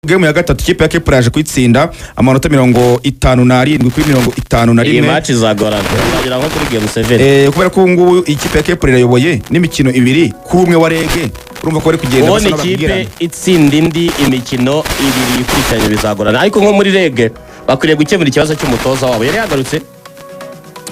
Game ya gatatu ikipe ya Kepler yaje kuyitsinda amanota 57 kuri Iyi 51. match izagorana, izagera nko kuri game 7. Kubera ko ubu ngubu ikipe ya Kepler irayoboye n'imikino 2-1 wa REG, urumva ko bari kugenda Kubona basa ikipe n'ababwirana. itsinda indi imikino ibiri ikurikiranye bizagorana, ariko nko muri REG bakwiriye gukemura ikibazo cy'umutoza wabo yari yagarutse.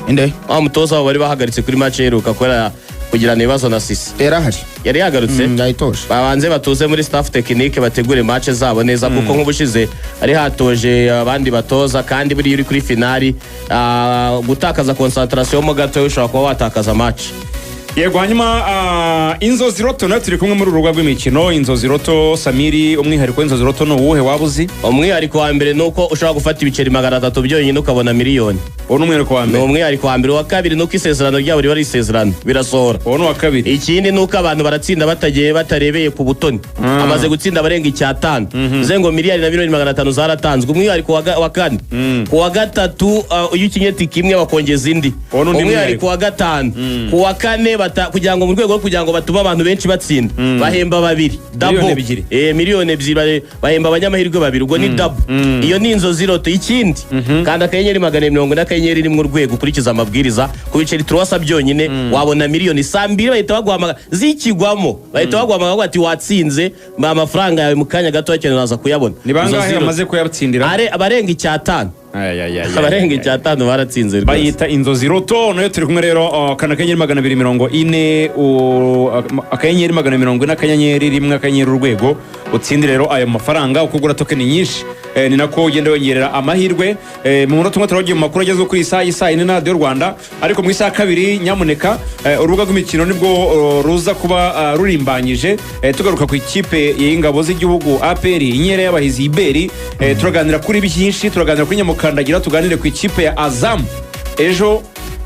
Inde? Wa mutoza wabo bari bahagaritse kuri match iheruka kubera kugirana ibibazo na Sisi. Yarahari. Yari yagarutse. Yayitoje. Babanze batuze muri staff technique, bategure match zabo neza, kuko nk'ubushize ari hatoje abandi batoza, kandi buriya uri kuri finali, gutakaza concentration mo gato ushobora kuba watakaza match. Yego, hanyuma Inzozi Lotto nayo turi kumwe muri uru rubuga rw'imikino. Inzozi Lotto, Samiri, umwihariko w'Inzozi Lotto ni uwuhe waba uzi? Umwihariko wa mbere ni uko ushobora gufata ibiceri 300 byonyine ukabona miliyoni. Uwo ni umwihariko wa Ni mbere. umwihariko wa mbere. Uwa kabiri ni uko isezerano ryabo riba ari isezerano, birasohora. Uwo ni uwa kabiri. Ikindi ni uko abantu baratsinda batagiye batarebeye ku butoni. Amaze gutsinda abarenga icyatanu, bivuze ngo miliyari na miliyoni 500 zaratanzwe. Umwihariko wa kane, ku wa gatatu, iyo ukinye tike imwe bakongeza indi. Uwo ni undi Umwihariko mwihariko. wa gatanu, ku wa kane kugira ngo mu rwego rwo kugira ngo batume abantu benshi batsinda, bahemba babiri. Miliyoni 2. Miliyoni 2 bahemba abanyamahirwe babiri, ubwo ni double. Iyo ni Inzozi Lotto. Ikindi kanda *240 *1 urwego, ukurikiza amabwiriza. Ku biceri turuwasa byonyine wabona miliyoni. Saa mbiri bahita baguhamagara, zikigwamo bahita baguhamagara bavuga ati watsinze amafaranga yawe, mu kanya gato cyane uraza kuyabona. Ni bangahe Inzozi Lotto. bamaze kuyatsindira? Abarenga icyatanu. Ay, ay, ay, ay, Abarenga ay, ay. icyatanu baratsinze rwose. Bayita Inzozi Lotto, nayo turi kumwe rero. Kanda *240, *240 *1* urwego, utsindire rero ayo mafaranga. Uko ugura token nyinshi, ni nako ugenda wongerera amahirwe. Mu munota umwe turagiye mu makuru agezweho kuri isaha y'isaa yine na Radiyo Rwanda, ariko mu isaha kabiri nyamuneka, urubuga rw'imikino nibwo ruza kuba rurimbanyije. Tugaruka ku ikipe y'ingabo z'igihugu APR, inkera y'abahizi iberi. Turaganira kuri byinshi, turaganira kuri nyamukandagira, tuganire ku ikipe ya Azam ejo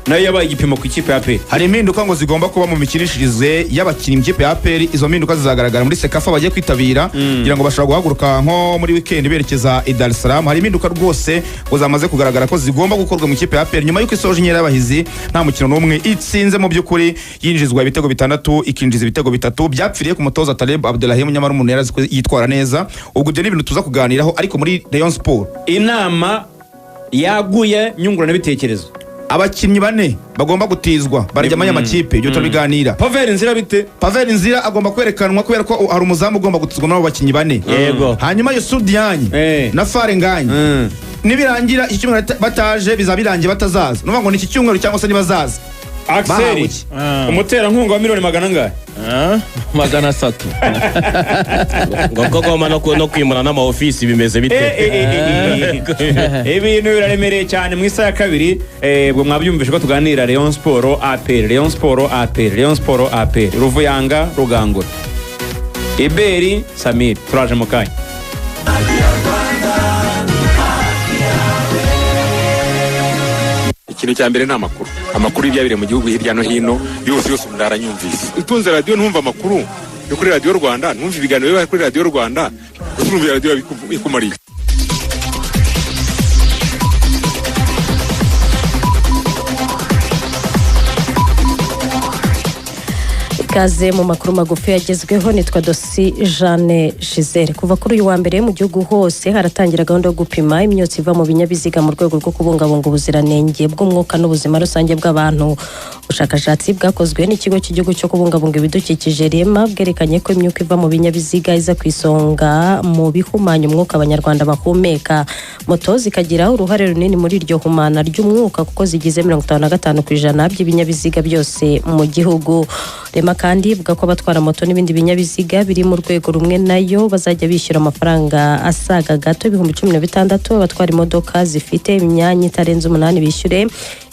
nayo yabaye igipimo ku ikipe ya APR. Hari impinduka ngo zigomba kuba mu mikinishirize y'abakinnyi ikipe ya APR. Izo mpinduka zizagaragara muri CECAFA bagiye kwitabira, kugira ngo bashobora guhaguruka nko muri weekend berekeza i Dar es Salaam. Hari impinduka rwose ngo zamaze kugaragara ko zigomba gukorwa mu ikipe ya APR nyuma y'uko isoje inkera y'abahizi nta mukino n'umwe itsinze. Mu by'ukuri yinjizwa ibitego bitandatu, ikinjiza ibitego bitatu, byapfiriye ku mutoza Taleb Abdelrahim, nyamara umuntu yarazi ko yitwara neza. Ubwo ibyo ni ibintu tuza kuganiraho, ariko muri Rayon Sport Inama yaguye nyunguranabitekerezo. Abakinnyi bane bagomba gutizwa barajyamo aya makipe, ibyo turabiganira. Pavel Nzira bite? Pavel Nzira agomba kwerekanwa kubera ko hari umuzamu ugomba gutizwa muri abo bakinnyi bane. Hanyuma Youssou Diagne na Fall Ngagne, nibirangira iki cyumweru bataje, bizaba birangiye batazaza. Nuvuga ngo ni iki cyumweru cyangwa se nibazaza. Axel. Bahawe iki? Umuterankunga wa miliyoni magana angahe? Ah, 300. Ngo ko goma no kwimura n'ama ofisi bimeze bite? Ibintu biraremereye cyane. Mu isaha ya kabiri, ubwo mwabyumvishe ko tuganira Rayon Sport APR, Rayon Sport APR, Rayon Sport APR, Ruvuyanga Rugangura, Iberi Samir. Turaje mu kanya. Ikintu cya mbere ni amakuru, amakuru y'ibyabereye mu gihugu hirya no hino yose yose umuntu aranyumvise. Utunze radiyo ntumva amakuru yo kuri Radiyo Rwanda, ntumva ibiganiro biba kuri Radiyo Rwanda, gusa urumva radiyo ikumariye. Ikaze mu makuru magufi yagezweho, nitwa Dosi Jeanne Gisele. Kuva kuri uyu wa mbere mu gihugu hose haratangira gahunda yo gupima imyotsi iva mu binyabiziga mu rwego rwo kubungabunga ubuziranenge bw'umwuka n'ubuzima rusange bw'abantu. Ubushakashatsi bwakozwe n'Ikigo cy'Igihugu cyo Kubungabunga Ibidukikije REMA bwerekanye ko imyuka iva mu binyabiziga iza ku isonga mu bihumanya umwuka Abanyarwanda bahumeka. Moto zikagira uruhare runini muri iryo humana ry'umwuka kuko zigize 55% by'ibinyabiziga byose mu gihugu. REMA kandi ivuga ko abatwara moto n'ibindi binyabiziga biri mu rwego rumwe nayo bazajya bishyura amafaranga asaga gato 16,000, abatwara imodoka zifite imyanya itarenze umunani bishyure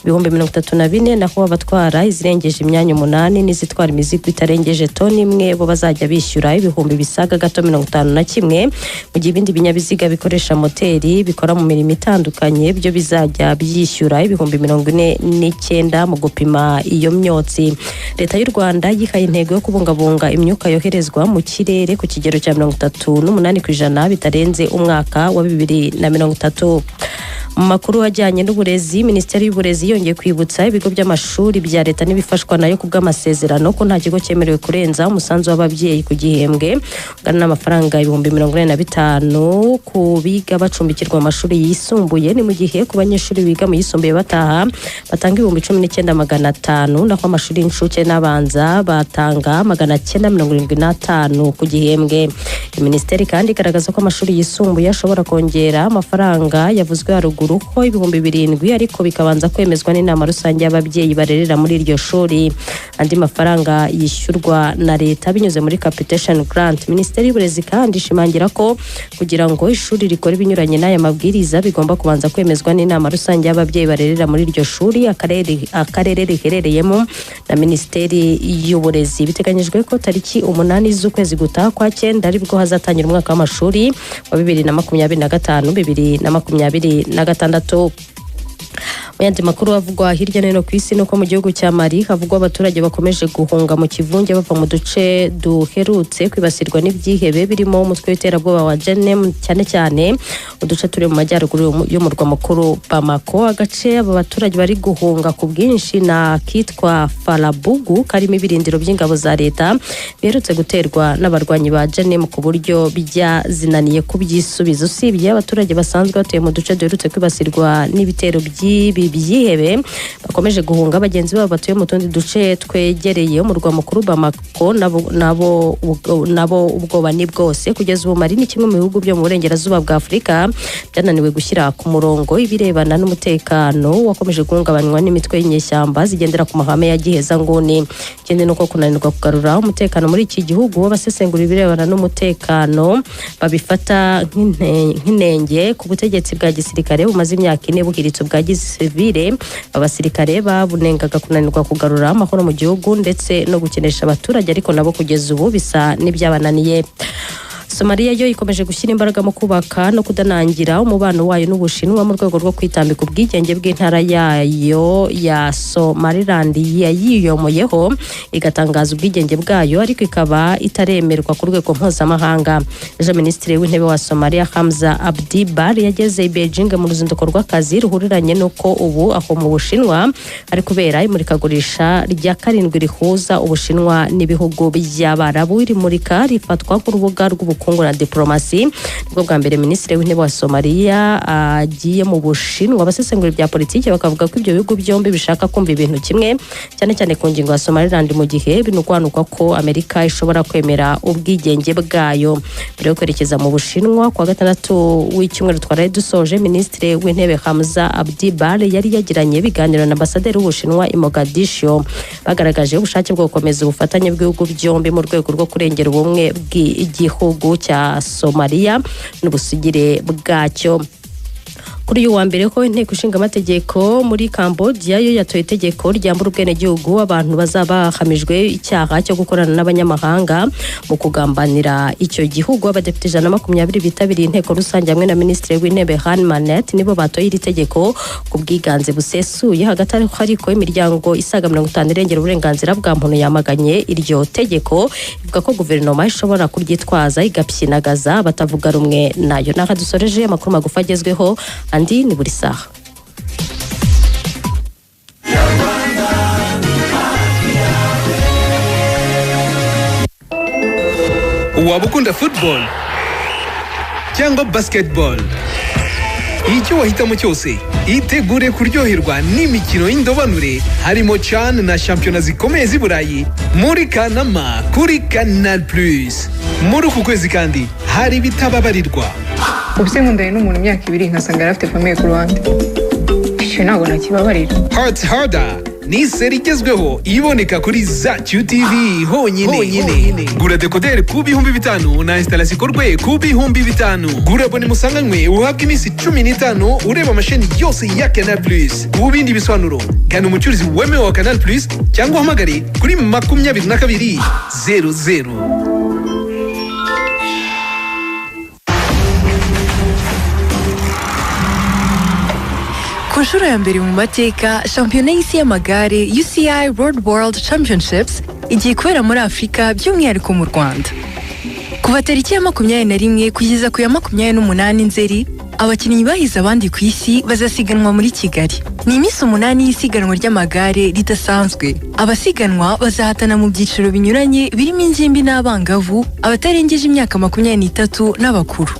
34,000, naho abatwara izirengeje imyanya umunani n'izitwara imizigo itarengeje toni imwe bo bazajya bishyura ibihumbi bisaga gato 51, mu gihe ibindi binyabiziga bikoresha moteri bikora mu mirimo itandukanye byo bizajya byishyura 49,000 mu gupima iyo myotsi. Leta y'u Rwanda yihaye intego yo kubungabunga imyuka yoherezwa mu kirere ku kigero cya 38% bitarenze umwaka wa 2030. Mu makuru ajyanye n'uburezi, Minisiteri y'Uburezi yongeye kwibutsa ibigo by'amashuri bya leta n'ibifashwa nayo ku bw'amasezerano ko nta kigo cyemerewe kurenza umusanzu w'ababyeyi ku gihembwe ungana n'amafaranga 45,000 ku biga bacumbikirwa mu mashuri yisumbuye. Ni mu gihe ku banyeshuri biga mu yisumbuye bataha batanga 19,500, naho amashuri y'incuke n'abanza batanga 975 ku gihembwe. Minisiteri kandi igaragaza ko amashuri yisumbuye ashobora kongera amafaranga yavuzwe haruguru ko 7,000, ariko bikabanza kwemezwa n'inama rusange y'ababyeyi barerera muri iryo shuri. Andi mafaranga yishyurwa na leta binyuze muri capitation grant. Minisiteri y'Uburezi kandi ishimangira ko kugira ngo ishuri rikore ibinyuranye n'aya mabwiriza bigomba kubanza kwemezwa n'inama rusange y'ababyeyi barerera muri iryo shuri, akarere riherereyemo na Minisiteri y'Uburezi. Biteganyijwe ko tariki 8 z'ukwezi gutaha kwa 9 aribwo hazatangira umwaka w'amashuri wa 2025 2026. Mu yandi makuru avugwa hirya no hino ku isi, nuko mu gihugu cya Mali havugwa abaturage bakomeje guhunga mu kivunge bava mu duce duherutse kwibasirwa n'ibyihebe birimo umutwe w'iterabwoba wa Jenem, cyane cyane uduce turi mu majyaruguru y'umurwa mukuru Bamako. Agace aba baturage bari guhunga ku bwinshi na kitwa Falabugu karimo ibirindiro by'ingabo za leta biherutse guterwa n'abarwanyi ba Jenem ku buryo byazinaniye kubyisubiza. Usibye abaturage basanzwe batuye mu duce duherutse kwibasirwa n'ibitero by'ibi byihebe bakomeje guhunga, bagenzi babo batuye mu tundi duce twegereye umurwa mukuru Bamako nabo ubwoba ni bwose. Kugeza ubu Mali ni kimwe mu bihugu byo mu burengerazuba bwa Afurika byananiwe gushyira ku murongo ibirebana n'umutekano wakomeje guhungabanywa n'imitwe y'inyeshyamba zigendera ku mahame ya gihezanguni. Ikindi nuko kunanirwa kugarura umutekano muri iki gihugu, abasesengura ibirebana n'umutekano babifata nk'inenge ku butegetsi bwa gisirikare bumaze imyaka 4 buhiritse ubwa gisivile. Abasirikare babunengaga kunanirwa kugarura amahoro mu gihugu ndetse no gukenesha abaturage, ariko nabo kugeza ubu bisa n'ibyabananiye. Somalia yo ikomeje gushyira imbaraga mu kubaka no kudanangira umubano wayo n'Ubushinwa mu rwego rwo kwitambika ubwigenge bw'intara yayo ya Somaliland yayiyomoyeho igatangaza ubwigenge bwayo, ariko ikaba itaremerwa ku rwego mpuzamahanga. Ejo Minisitiri w'Intebe wa Somalia Hamza Abdi Bar yageze i Beijing mu ruzinduko rw'akazi ruhuriranye n'uko ubu aho mu Bushinwa ari kubera imurikagurisha rya 7 rihuza Ubushinwa n'ibihugu by'Abarabu. Iri murika rifatwa nk'urubuga rw'ubukungu na diplomasi. Nibwo bwa mbere Minisitiri w'Intebe wa Somalia agiye mu Bushinwa. Abasesengura ibya politiki bakavuga ko ibyo bihugu byombi bishaka kumva ibintu kimwe, cyane cyane ku ngingo ya Somaliland, mu gihe binugwanugwa ko Amerika ishobora kwemera ubwigenge bwayo. Mbere yo kwerekeza mu Bushinwa kuwa gatandatu w'icyumweru twaraye dusoje, Minisitiri w'Intebe Hamza Abdi Bar yari yagiranye ibiganiro na ambasaderi w'Ubushinwa i Mogadishu. Bagaragaje ubushake bwo gukomeza ubufatanye bw'ibihugu byombi mu rwego rwo kurengera ubumwe bw'igihugu cya Somalia n'ubusugire bwacyo. Kuri uyu wa mbere ko inteko ishinga amategeko muri Cambodia yo yatoye itegeko ryambura ubwenegihugu abantu bazaba bahamijwe icyaha cyo gukorana n'abanyamahanga mu kugambanira icyo gihugu. Abadepite 120 bitabiriye inteko rusange hamwe na Minisitiri w'Intebe Han Manet nibo batoye iri tegeko ku bwiganze busesuye. Hagati ariko imiryango isaga 50 irengera uburenganzira bwa muntu yamaganye iryo tegeko, ivuga ko guverinoma ishobora kuryitwaza igapyinagaza batavuga rumwe nayo. Naha dusoreje amakuru magufi agezweho, andi ni buri saha. Waba ukunda football cyangwa basketball, icyo wahitamo cyose itegure kuryoherwa n'imikino y'indobanure harimo CHAN na shampiyona zikomeye z'i Burayi muri Kanama kuri Canal Plus. Muri uku kwezi kandi hari bitababarirwa. Ubuse nkundanye n'umuntu imyaka 2 nkasanga yari afite famille ku ruhande, icyo ntabwo nakibabarira. Hearts Harder ni seri igezweho iboneka kuri Zacu TV honyine. Gura dekoderi ku 5,000 na installation ikorwe ku 5,000. Gura abone musanganywe uhabwe iminsi 15 ureba amasheni yose ya Canal Plus. Ku bindi bisobanuro gana umucuruzi wemewe wa Canal Plus cyangwa uhamagare kuri 22 00. Ku nshuro ya mbere mu mateka, shampiyona y'isi y'amagare UCI Road World Championships igiye kubera muri Afurika, by'umwihariko mu Rwanda. Kuva tariki ya 21 kugeza ku ya 28 Nzeri, Abakinnyi bahize abandi ku isi bazasiganwa muri Kigali. Ni iminsi 8 y'isiganwa ry'amagare ridasanzwe. Abasiganwa bazahatana mu byiciro binyuranye birimo ingimbi n'abangavu, abatarengeje imyaka 23 n'abakuru.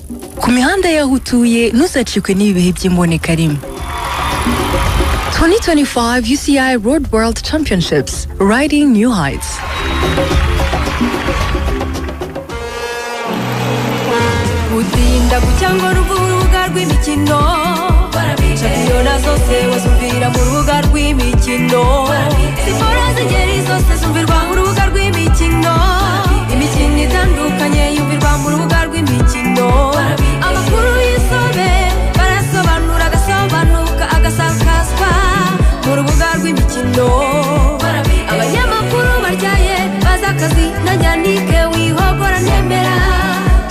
Ku mihanda y'aho utuye, ntuzacikwe n'ibi bihe by'imbonekarimwe. 2025 UCI Road World Championships, Riding New Heights. Utinda cyangwa urubuga rw'imikino, shampiyona zose wazumvira mu rubuga rw'imikino, siporo z'ingeri zose zumvirwa mu rubuga rw'imikino, imikino itandukanye yumvirwa mu rubuga rw'imikino, amakuru y'isobe barasobanura agasobanuka agasakazwa mu rubuga rw'imikino, abanyamakuru baryaye bazi akazi na Nyanike wihogora nemera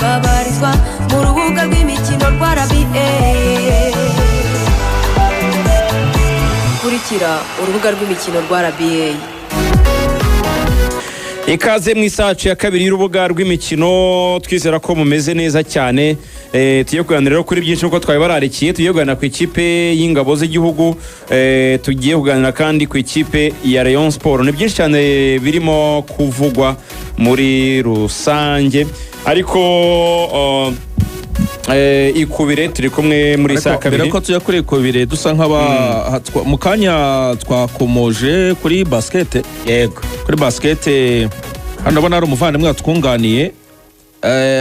babarizwa mu rubuga rw'imikino rwa RBA. Kurikira urubuga rw'imikino rwa RBA. Ikaze mu isaha ya kabiri y'urubuga rw'imikino, twizera ko mumeze neza cyane. Tugiye kuganira rero kuri byinshi nk'uko twabibararikiye. Tugiye kuganira ku ikipe y'ingabo z'igihugu, tugiye kuganira kandi ku ikipe ya Rayon Sport. Ni byinshi cyane birimo kuvugwa muri rusange, ariko Ikubire turi kumwe muri saa kabiri. Mbere ko tujya kuri Ikubire, dusa nk'aba mu kanya twakomoje kuri basket. Yego, kuri basket hano ndabona hari umuvandimwe watwunganiye,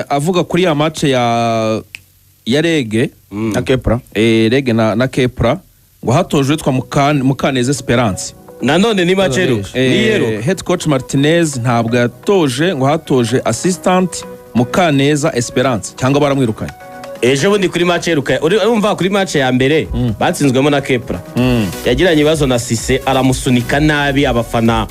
avuga kuri ya match ya Rege na Kepra, Rege na Kepra, ngo hatojwe witwa Mukaneza Esperance. Nanone ni match ni yero. Head coach Martinez ntabwo yatoje, ngo hatoje assistant Mukaneza Esperance, cyangwa baramwirukanye ejo bundi kuri match yeruka. Urumva kuri match ya mbere batsinzwemo na Kepra, yagiranye ibibazo na Cisse, aramusunika nabi, abafana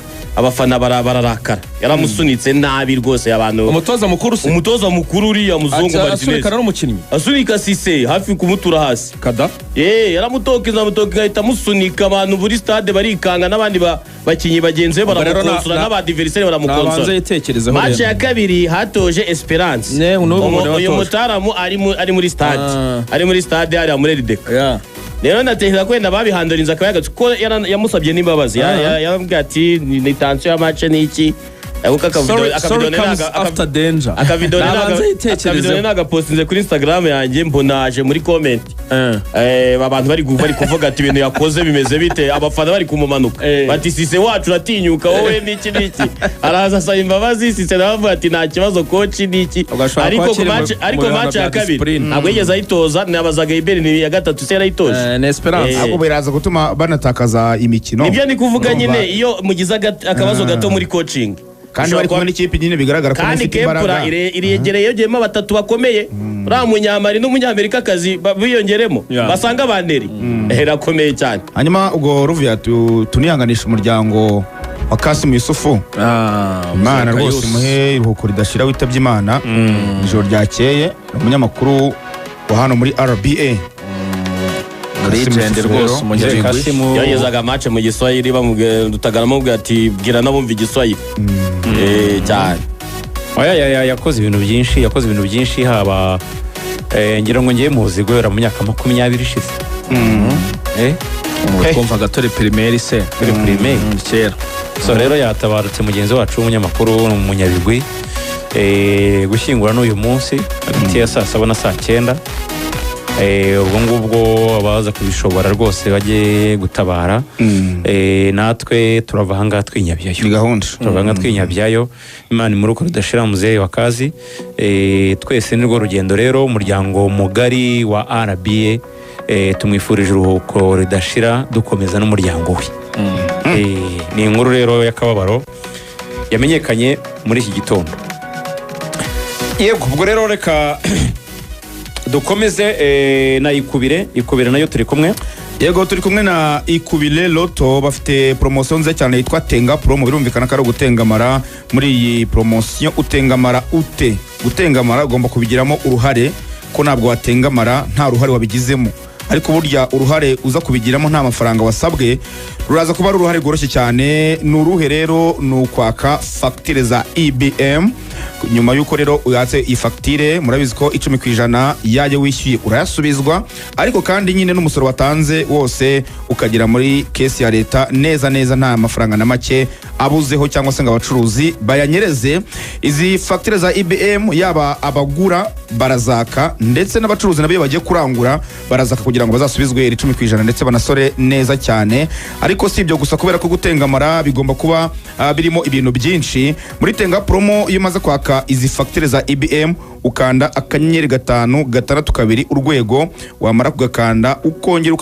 bararakara, yaramusunitse nabi rwose abantu. Umutoza mukuru se, umutoza mukuru uriya muzungu Martinez asunika n'umukinnyi, asunika Cisse hafi kumutura hasi kada, yaramutokeza ahita amusunika, abantu buri stade barikanga, n'abandi bakinyi bagenzi be baramukonsora, n'abadiveriseri baramukonsora. Match ya kabiri hatoje Esperance, uyu mutaramu ari muri stade, ari muri stade ari muri Rideka. Rero ndatekereza ko wenda babihandorinze akaba yagatse, kuko yamusabye n'imbabazi, yarambwiye ati ni tension ya match n'iki, akavideo nagapostinze kuri Instagram yanjye, mbonaje muri comment abantu bari kuvuga ati ibintu yakoze bimeze bite, abafana bari kumumanuka bati Cisse wacu uratinyuka wowe n'iki n'iki, araza asaba imbabazi Cisse nawe ati nta kibazo coach n'iki, ariko match ya kabiri ntabwo yigeze ayitoza, nabazaga Iberi ni ya gatatu se yarayitoje ni Esperance, ahubwo biraza gutuma banatakaza imikino. Nibyo ndi kuvuga nyine, iyo mugize akabazo gato muri coaching kandi bari kumwe n'ikipe nyine bigaragara ko kandi ifite imbaraga, Kepra iregereye yogeyemo batatu bakomeye, uriya munyamari n'umunyamerika kazi biyongeremo basanga banderi irakomeye cyane. Hanyuma ubwo Ruvia tunihanganisha umuryango wa Kasim Yusufu, Imana rwose muhe iruhuko ridashira, witabye Imana ijoro ryakeye, umunyamakuru wa hano muri RBA. Legend rwose umunyabigwi, yagezaga match mu Giswahili bamubwira mubwira ati bwira nabumva Igiswahili cyane. Oya yakoze ibintu byinshi, yakoze ibintu byinshi, haba ngira ngo ngiye muzi guhera mu myaka 20 ishize. Twumvaga turi primaire se, turi primaire kera. So rero yatabarutse mugenzi wacu w'umunyamakuru umunyabigwi, gushyingura n'uyu munsi hagati ya saa 7 na saa 9. Ubwo ngubwo abaza kubishobora rwose bajye gutabara. Natwe turava ahangaha twinyabyayo, ni gahunda, turava ahangaha twinyabyayo. Imana imuruko ridashira muzehe wa kazi. Twese nirwo rugendo rero, umuryango mugari wa RBA tumwifurije uruhuko ridashira, dukomeza n'umuryango we. Ni inkuru rero y'akababaro yamenyekanye muri iki gitondo. Yego, ubwo rero reka dukomeze na Ikubire. Ikubire nayo turi kumwe. Yego, turi kumwe na Ikubire Lotto, bafite promotion nziza cyane yitwa Tenga Promo. Birumvikana ko ari ugutengamara. Muri iyi promotion utengamara ute? Gutengamara ugomba kubigiramo uruhare, ko ntabwo watengamara nta ruhare wabigizemo, ariko burya uruhare uza kubigiramo nta mafaranga wasabwe Ruraza kuba ari uruhare rworoshye cyane. Ni uruhe rero? Ni ukwaka fagitire za EBM. Nyuma y'uko rero uyatse iyi fagitire, murabizi ko 10% yayo wishyuye urayasubizwa, ariko kandi nyine n'umusoro watanze wose ukagera muri caisse ya leta neza neza, nta mafaranga na make abuzeho cyangwa se ngo abacuruzi bayanyereze. Izi fagitire za EBM, yaba abagura barazaka, ndetse n'abacuruzi nabo iyo bagiye kurangura barazaka, kugira ngo bazasubizwe iri 10% ndetse banasore neza cyane. Ariko si ibyo gusa, kubera ko gutengamara bigomba kuba birimo ibintu byinshi. Muri Tenga Promo, iyo umaze kwaka izi fagitire za EBM, ukanda *562#, wamara kugakanda ukongera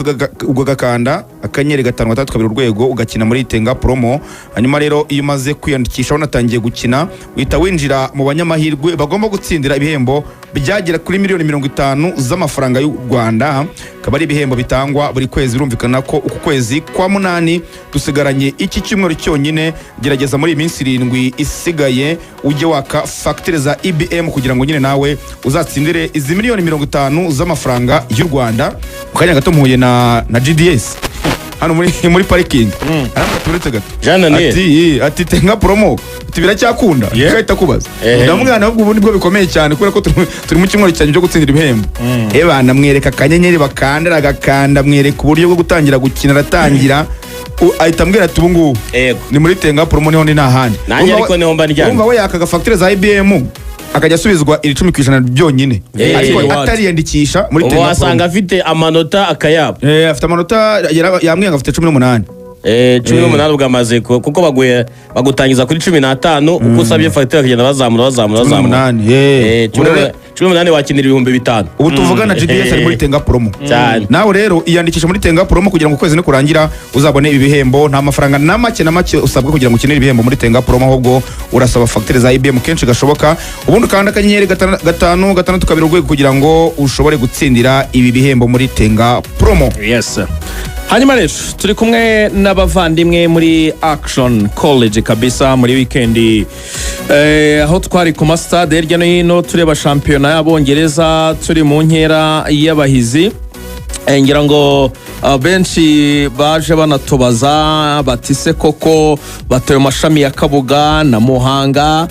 ukagakanda *562#, ugakina muri Tenga Promo. Hanyuma rero iyo umaze kwiyandikisha wanatangiye gukina, uhita winjira mu banyamahirwe bagomba gutsindira ibihembo byagera kuri miliyoni 50 z'amafaranga y'u Rwanda, akaba ari ibihembo bitangwa buri kwezi. Birumvikana ko uku kwezi kwa munani dusigaranye iki cyumweru cyonyine. Gerageza muri iyi minsi 7 isigaye ujye waka fagitire za EBM kugira ngo nyine nawe uzatsindire izi miliyoni 50 z'amafaranga y'u Rwanda. Mu kanya gato mpuye na GDS hano muri parikingi, arambwira turetse gato. Jean Daniel. Ati Tenga Promo, ati biracyakunda? Igahita kubaza. Ndamubwira nabwo ubu nibwo bikomeye cyane, kubera ko turi mu cyumweru cyane cyo gutsindira ibihembo. Eba namwereka akanyenyeri bakanda, agakanda, mwereka uburyo bwo gutangira gukina, aratangira. Ahita ambwira ati ubu ngubu ni muri Tenga Promo niho, ni nta handi. Nanjye ariko niho mba ndyamye. Urumva we yakaga fagitire za EBM akajya asubizwa iri 10% byonyine, ariko atariyandikisha muri Ubu Tenga wasanga Promo. afite amanota akayabo. Afite amanota yambwiye ngo afite 18. 18 ubwo amaze kuko baguye bagutangiza kuri 15, uko usabye fagitire bakagenda bazamura bazamura Cumi bazamura. n'umunani, eh. 18 wakinira 5000. Ubu tuvugana GDS ari muri Tenga Promo. Cyane. Nawe rero iyandikisha muri Tenga Promo kugira ngo ukwezi nikurangira uzabone ibi bihembo. Nta mafaranga na make na make usabwa kugira ngo ukinire ibihembo muri Tenga Promo, ahubwo urasaba fagitire za EBM kenshi gashoboka, ubundi ukanda *562# kugira ngo ushobore gutsindira ibi bihembo muri Tenga Promo. Yes, hanyuma rero turi kumwe n'abavandimwe muri Action College kabisa. Muri wikendi aho twari ku masitade hirya no hino tureba shampiyona y'Abongereza, turi mu nkera y'abahizi. Ngira ngo benshi baje banatubaza bati se koko bataye mashami ya Kabuga na Muhanga,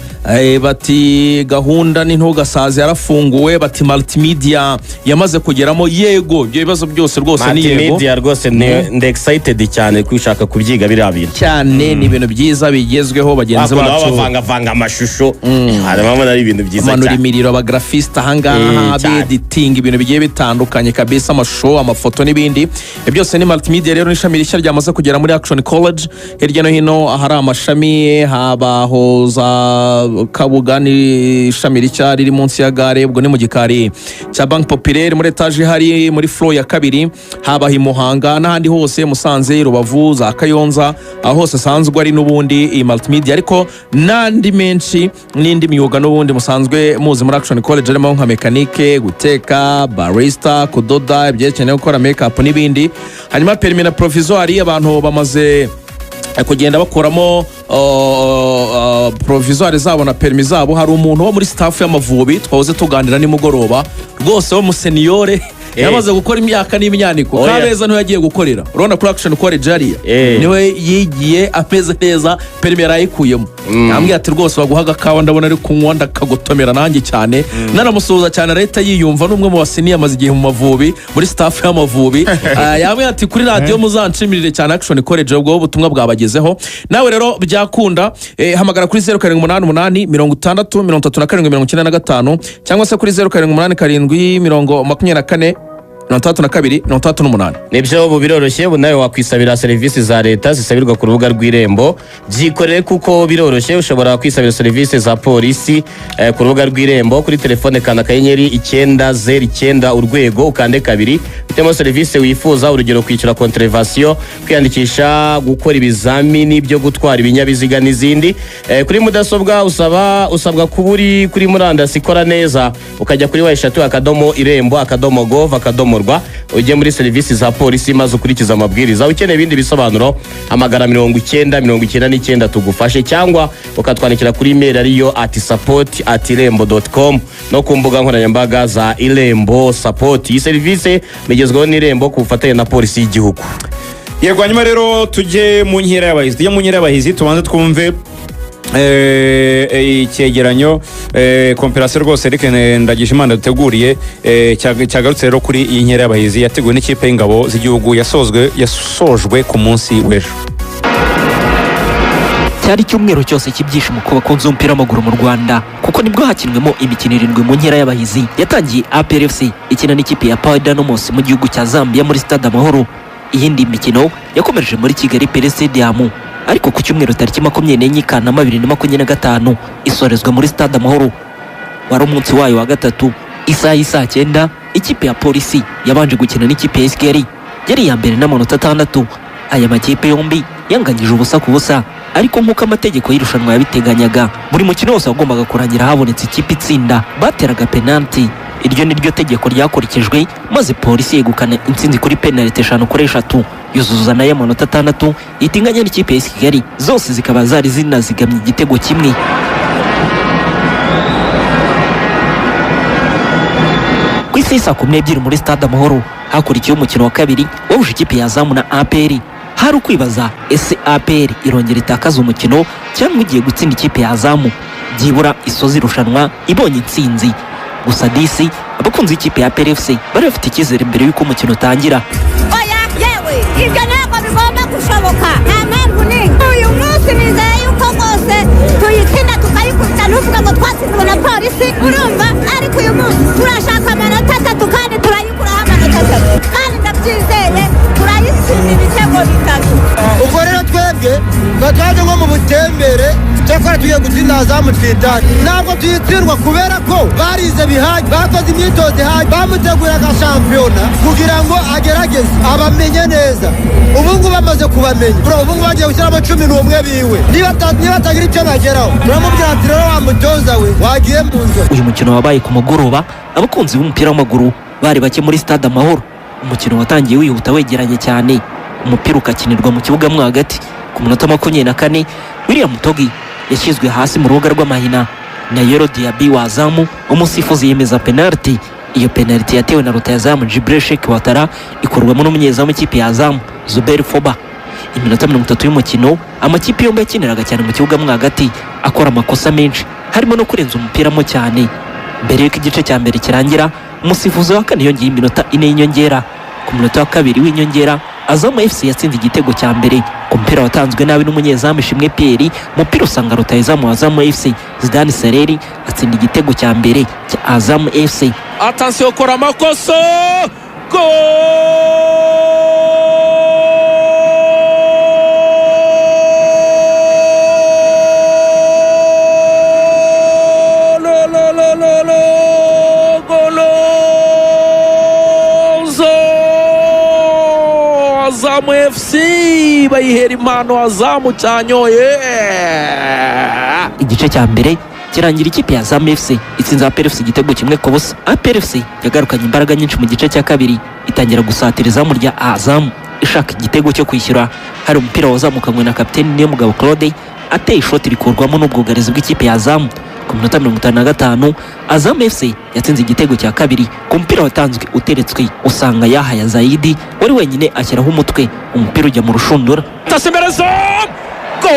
bati gahunda ni ntugasaze yarafunguwe, bati multimedia yamaze kugeramo. Yego, ibyo bibazo byose rwose ni yego. Multimedia rwose ndi excited cyane kwishaka kubyiga biriya bintu. Cyane, ni ibintu byiza bigezweho bagenzi Bakunda bacu. bavangavanga amashusho, harimo abona ari ibintu byiza Manura cyane. imiriro, abagrafisite ahangaha, Cyane. beditinga ibintu bigiye bitandukanye kabisa, amashusho, amafoto n'ibindi. Ibyo byose ni multimedia. Rero n'ishami rishya ryamaze kugera muri Action College hirya no hino ahari amashami, habaho za Kabuga n'ishami rishya riri munsi ya gare, ubwo ni mu gikari cya Banque Populaire, muri etaje hari muri floor ya kabiri, habaho i Muhanga n'ahandi hose, Musanze, Rubavu, za Kayonza, aho hose asanzwe ari n'ubundi iyi multimedia, ariko n'andi menshi n'indi myuga n'ubundi musanzwe muzi muri Action College, harimo nka mekanike, guteka, barista, kudoda, ibyerekeranye no gukora make up n'ibindi. Hanyuma permis na provisoire, abantu bamaze kugenda bakuramo provisoire zabo na permis zabo. Hari umuntu wo muri staff y'Amavubi twahoze tuganira nimugoroba rwose, wo museniyore, yamaze gukora imyaka n'imyaniko. Oya. Kabeza niwe yagiye gukorera, urabona kuri Action College hariya, niwe yigiye ameze neza, permis yarayikuyemo. Yambwiye ati rwose baguha agakawa, ndabona ari kunywa, ndakagotomera nanjye cyane, nanamusuhuza cyane arahita yiyumva. N'umwe mu basiniya amaze igihe mu Mavubi, muri staff y'Amavubi. Yambwiye ati kuri radiyo muzanshimirire cyane Action College. Ubwo ubutumwa bwabagezeho. Nawe rero byakunda, hamagara kuri 0788 60 37 95, cyangwa se kuri 0787 24 62 68. Nibyo, ubu biroroshye, ubu nawe wakwisabira serivisi za leta zisabirwa ku rubuga rw'Irembo. Byikorere kuko biroroshye. Ushobora kwisabira serivisi za polisi ku rubuga rw'Irembo kuri telefone. Kanda *909#, ukande 2, uhitemo serivisi wifuza, urugero kwishyura contravention, kwiyandikisha gukora ibizamini byo gutwara ibinyabiziga n'izindi. Kuri mudasobwa usabwa kuba uri kuri murandasi ikora neza, ukajya kuri www.irembo.gov.rw, ujye muri serivisi za polisi maze ukurikize amabwiriza. Ukeneye ibindi bisobanuro, hamagara 9099 tugufashe, cyangwa ukatwandikira kuri email ariyo ati support@irembo.com, no ku mbuga nkoranyambaga za Irembo Support. Iyi serivisi migezweho n'Irembo ku bufatanye na Polisi y'Igihugu. Yego, hanyuma rero tujye mu nkera y'abahizi, tujye mu nkera y'abahizi, tubanze twumve icyegeranyo, compilation rwose Eric Ndagijimana duteguriye, cyagarutse rero kuri iyi nkera y'abahizi yateguwe n'ikipe y'ingabo z'igihugu, yasojwe ku munsi w'ejo. Cyari icyumweru cyose cy'ibyishimo ku bakunzi b'umupira w'amaguru mu Rwanda, kuko nibwo hakinwemo imikino 7 mu nkera y'abahizi. Yatangiye APR FC ikina n'ikipe ya Power Dynamos mu gihugu cya Zambia muri Stade Amahoro. Iyindi mikino yakomereje muri Kigali Pele Stadium, ariko ku cyumweru tariki 24 Kanama 2025 isorezwa muri Stade Amahoro. Wari umunsi wayo wa gatatu. Isaha y'isaa 9 ikipe ya Polisi yabanje gukina n'ikipe ya Kigali yari iya mbere n'amanota 6. Aya makipe yombi yanganyije 0-0, ariko nk'uko amategeko y'irushanwa yabiteganyaga, buri mukino wose wagombaga kurangira habonetse ikipe itsinda, bateraga penaliti. Iryo ni ryo tegeko ryakurikijwe, maze Polisi yegukana intsinzi kuri penaliti 5-3, yuzuza nayo amanota 6, itinganya n'ikipe ya Kigali, zose zikaba zari zinazigamye igitego kimwe. Ku isi saa 12 muri Stade Amahoro hakurikiye umukino wa kabiri wahuje ikipe ya Zamu na APR. Hari ukwibaza, ese APR irongera itakaza umukino cyangwa igiye gutsinda ikipe ya Zamu, byibura isoza irushanwa ibonye intsinzi? Gusa disi abakunzi b'ikipe ya APR FC bari bafite icyizere mbere y'uko umukino utangira. Oya yewe, ibyo ntabwo bigomba gushoboka, nta mpamvu n'imwe. Uyu munsi nizeye yuko rwose tuyitsinda tukayikubita, ntuvuga ngo twatsinzwe na Polisi, urumva? Ariko uyu munsi turashaka amanota 3 kandi turayikuraho amanota 3, kandi ndabyizeye turayitsinda ibitego 3. Ubwo rero twebwe tuba twaje nko mu butembere, cyakora tugiye gutsinda Azamu twitane. Ntabwo tuyitsindwa kubera ko barize bihagije, bakoze imyitozo ihagije, bamuteguraga shampiyona kugira ngo agerageze abamenye neza. Ubu ngubu bamaze kubamenya, ubu ngubu bagiye gushyiramo 11 biwe, niba atagira icyo bageraho turamubwira ati rero wa mutoza we wagiye mu nzu. Uyu mukino wabaye ku mugoroba, abakunzi b'umupira w'amaguru bari bake muri Stade Amahoro. Umukino watangiye wihuta wegeranye cyane, umupira ukakinirwa mu kibuga mo hagati. Ku munota 24 William Togi yashyizwe hasi mu rubuga rw'amahina na Yoro Diaby wa Azamu, umusifuzi yemeza penaliti. Iyo penaliti yatewe na rutahizamu Djibril Sheikh Ouattara, ikurwamo n'umunyezamu w'ikipe ya Azamu Zuber Foba. Iminota 30 y'umukino amakipe yombi yakiniraga cyane mu kibuga mo hagati, akora amakosa menshi harimo no kurenza umupira mo cyane. Mbere y'uko igice cya mbere kirangira, umusifuzi wa kane yongeye iminota 4 y'inyongera. Ku munota wa kabiri w'inyongera Azamu FC yatsinze igitego cya mbere ku mupira watanzwe nabi n'umunyezamu Ishimwe Pierre. Umupira usanga rutahizamu wa Azamu FC Zidane Sereri atsinda igitego cya mbere cya Azamu FC. Attention, kora amakosa, gol! Azamu FC bayihera impano Azamu cyanyoye. Igice cya mbere kirangira ikipe ya Azamu FC itsinze APR FC igitego 1-0. APR FC yagarukanye imbaraga nyinshi mu gice cya kabiri, itangira gusatira izamu rya Azamu ishaka igitego cyo kwishyura. Hari umupira wazamukanywe na kapiteni Niyomugabo Claude, ateye ishoti rikurwamo n'ubwugarizi bw'ikipe ya Azamu. Ku minota 55 Azamu FC yatsinze igitego cya kabiri ku mupira watanzwe uteretswe, usanga Yahaya Zaidi wari wenyine ashyiraho umutwe, umupira ujya mu rushundura. Tasi imbere zamu, gol!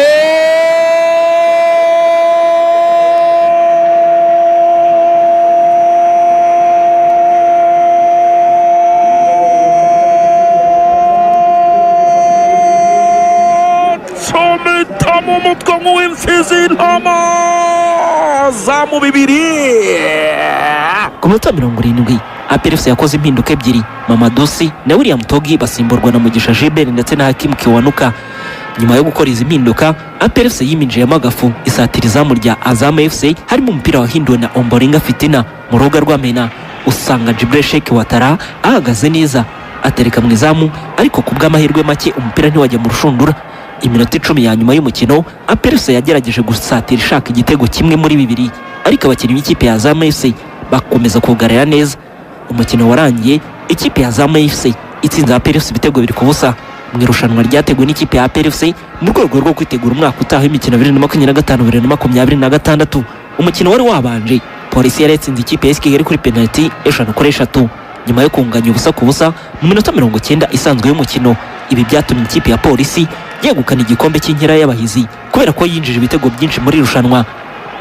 Mu mutwe nk'uw'imfizi y'intama, Azamu 2. Ku minota 70 APR FC yakoze impinduka ebyiri, Mamadusi na William Togi basimburwa na Mugisha Gilbert ndetse na Hakim Kiwanuka. Nyuma yo gukora izi mpinduka, APR FC yiminjiyemo agafu isatira izamu rya Azamu FC, harimo umupira wahinduwe na Ombolenga Fitina mu rubuga rw'amena, usanga Djibril Sheikh Ouattara ahagaze neza atereka mu izamu, ariko ku bw'amahirwe make umupira ntiwajya mu rushundura. Iminota 10 ya nyuma y'umukino APR FC yagerageje gusatira ishaka igitego kimwe muri 2, ariko abakinnyi b'ikipe ya Azamu FC bakomeza kugarira neza. Umukino warangiye ikipe ya Azamu FC itsinze APR FC ibitego 2-0 mu irushanwa ryateguwe n'ikipe ya APR FC mu rwego rwo kwitegura umwaka utaha w'imikino 2025 2026. Umukino wari wabanje Polisi yari yatsinze ikipe ya AS Kigali kuri penaliti 5-3 nyuma yo kunganya 0-0 mu minota 90 isanzwe y'umukino. Ibi byatumye ikipe ya Polisi yegukana igikombe cy'inkera y'abahizi kubera ko yinjije ibitego byinshi muri irushanwa.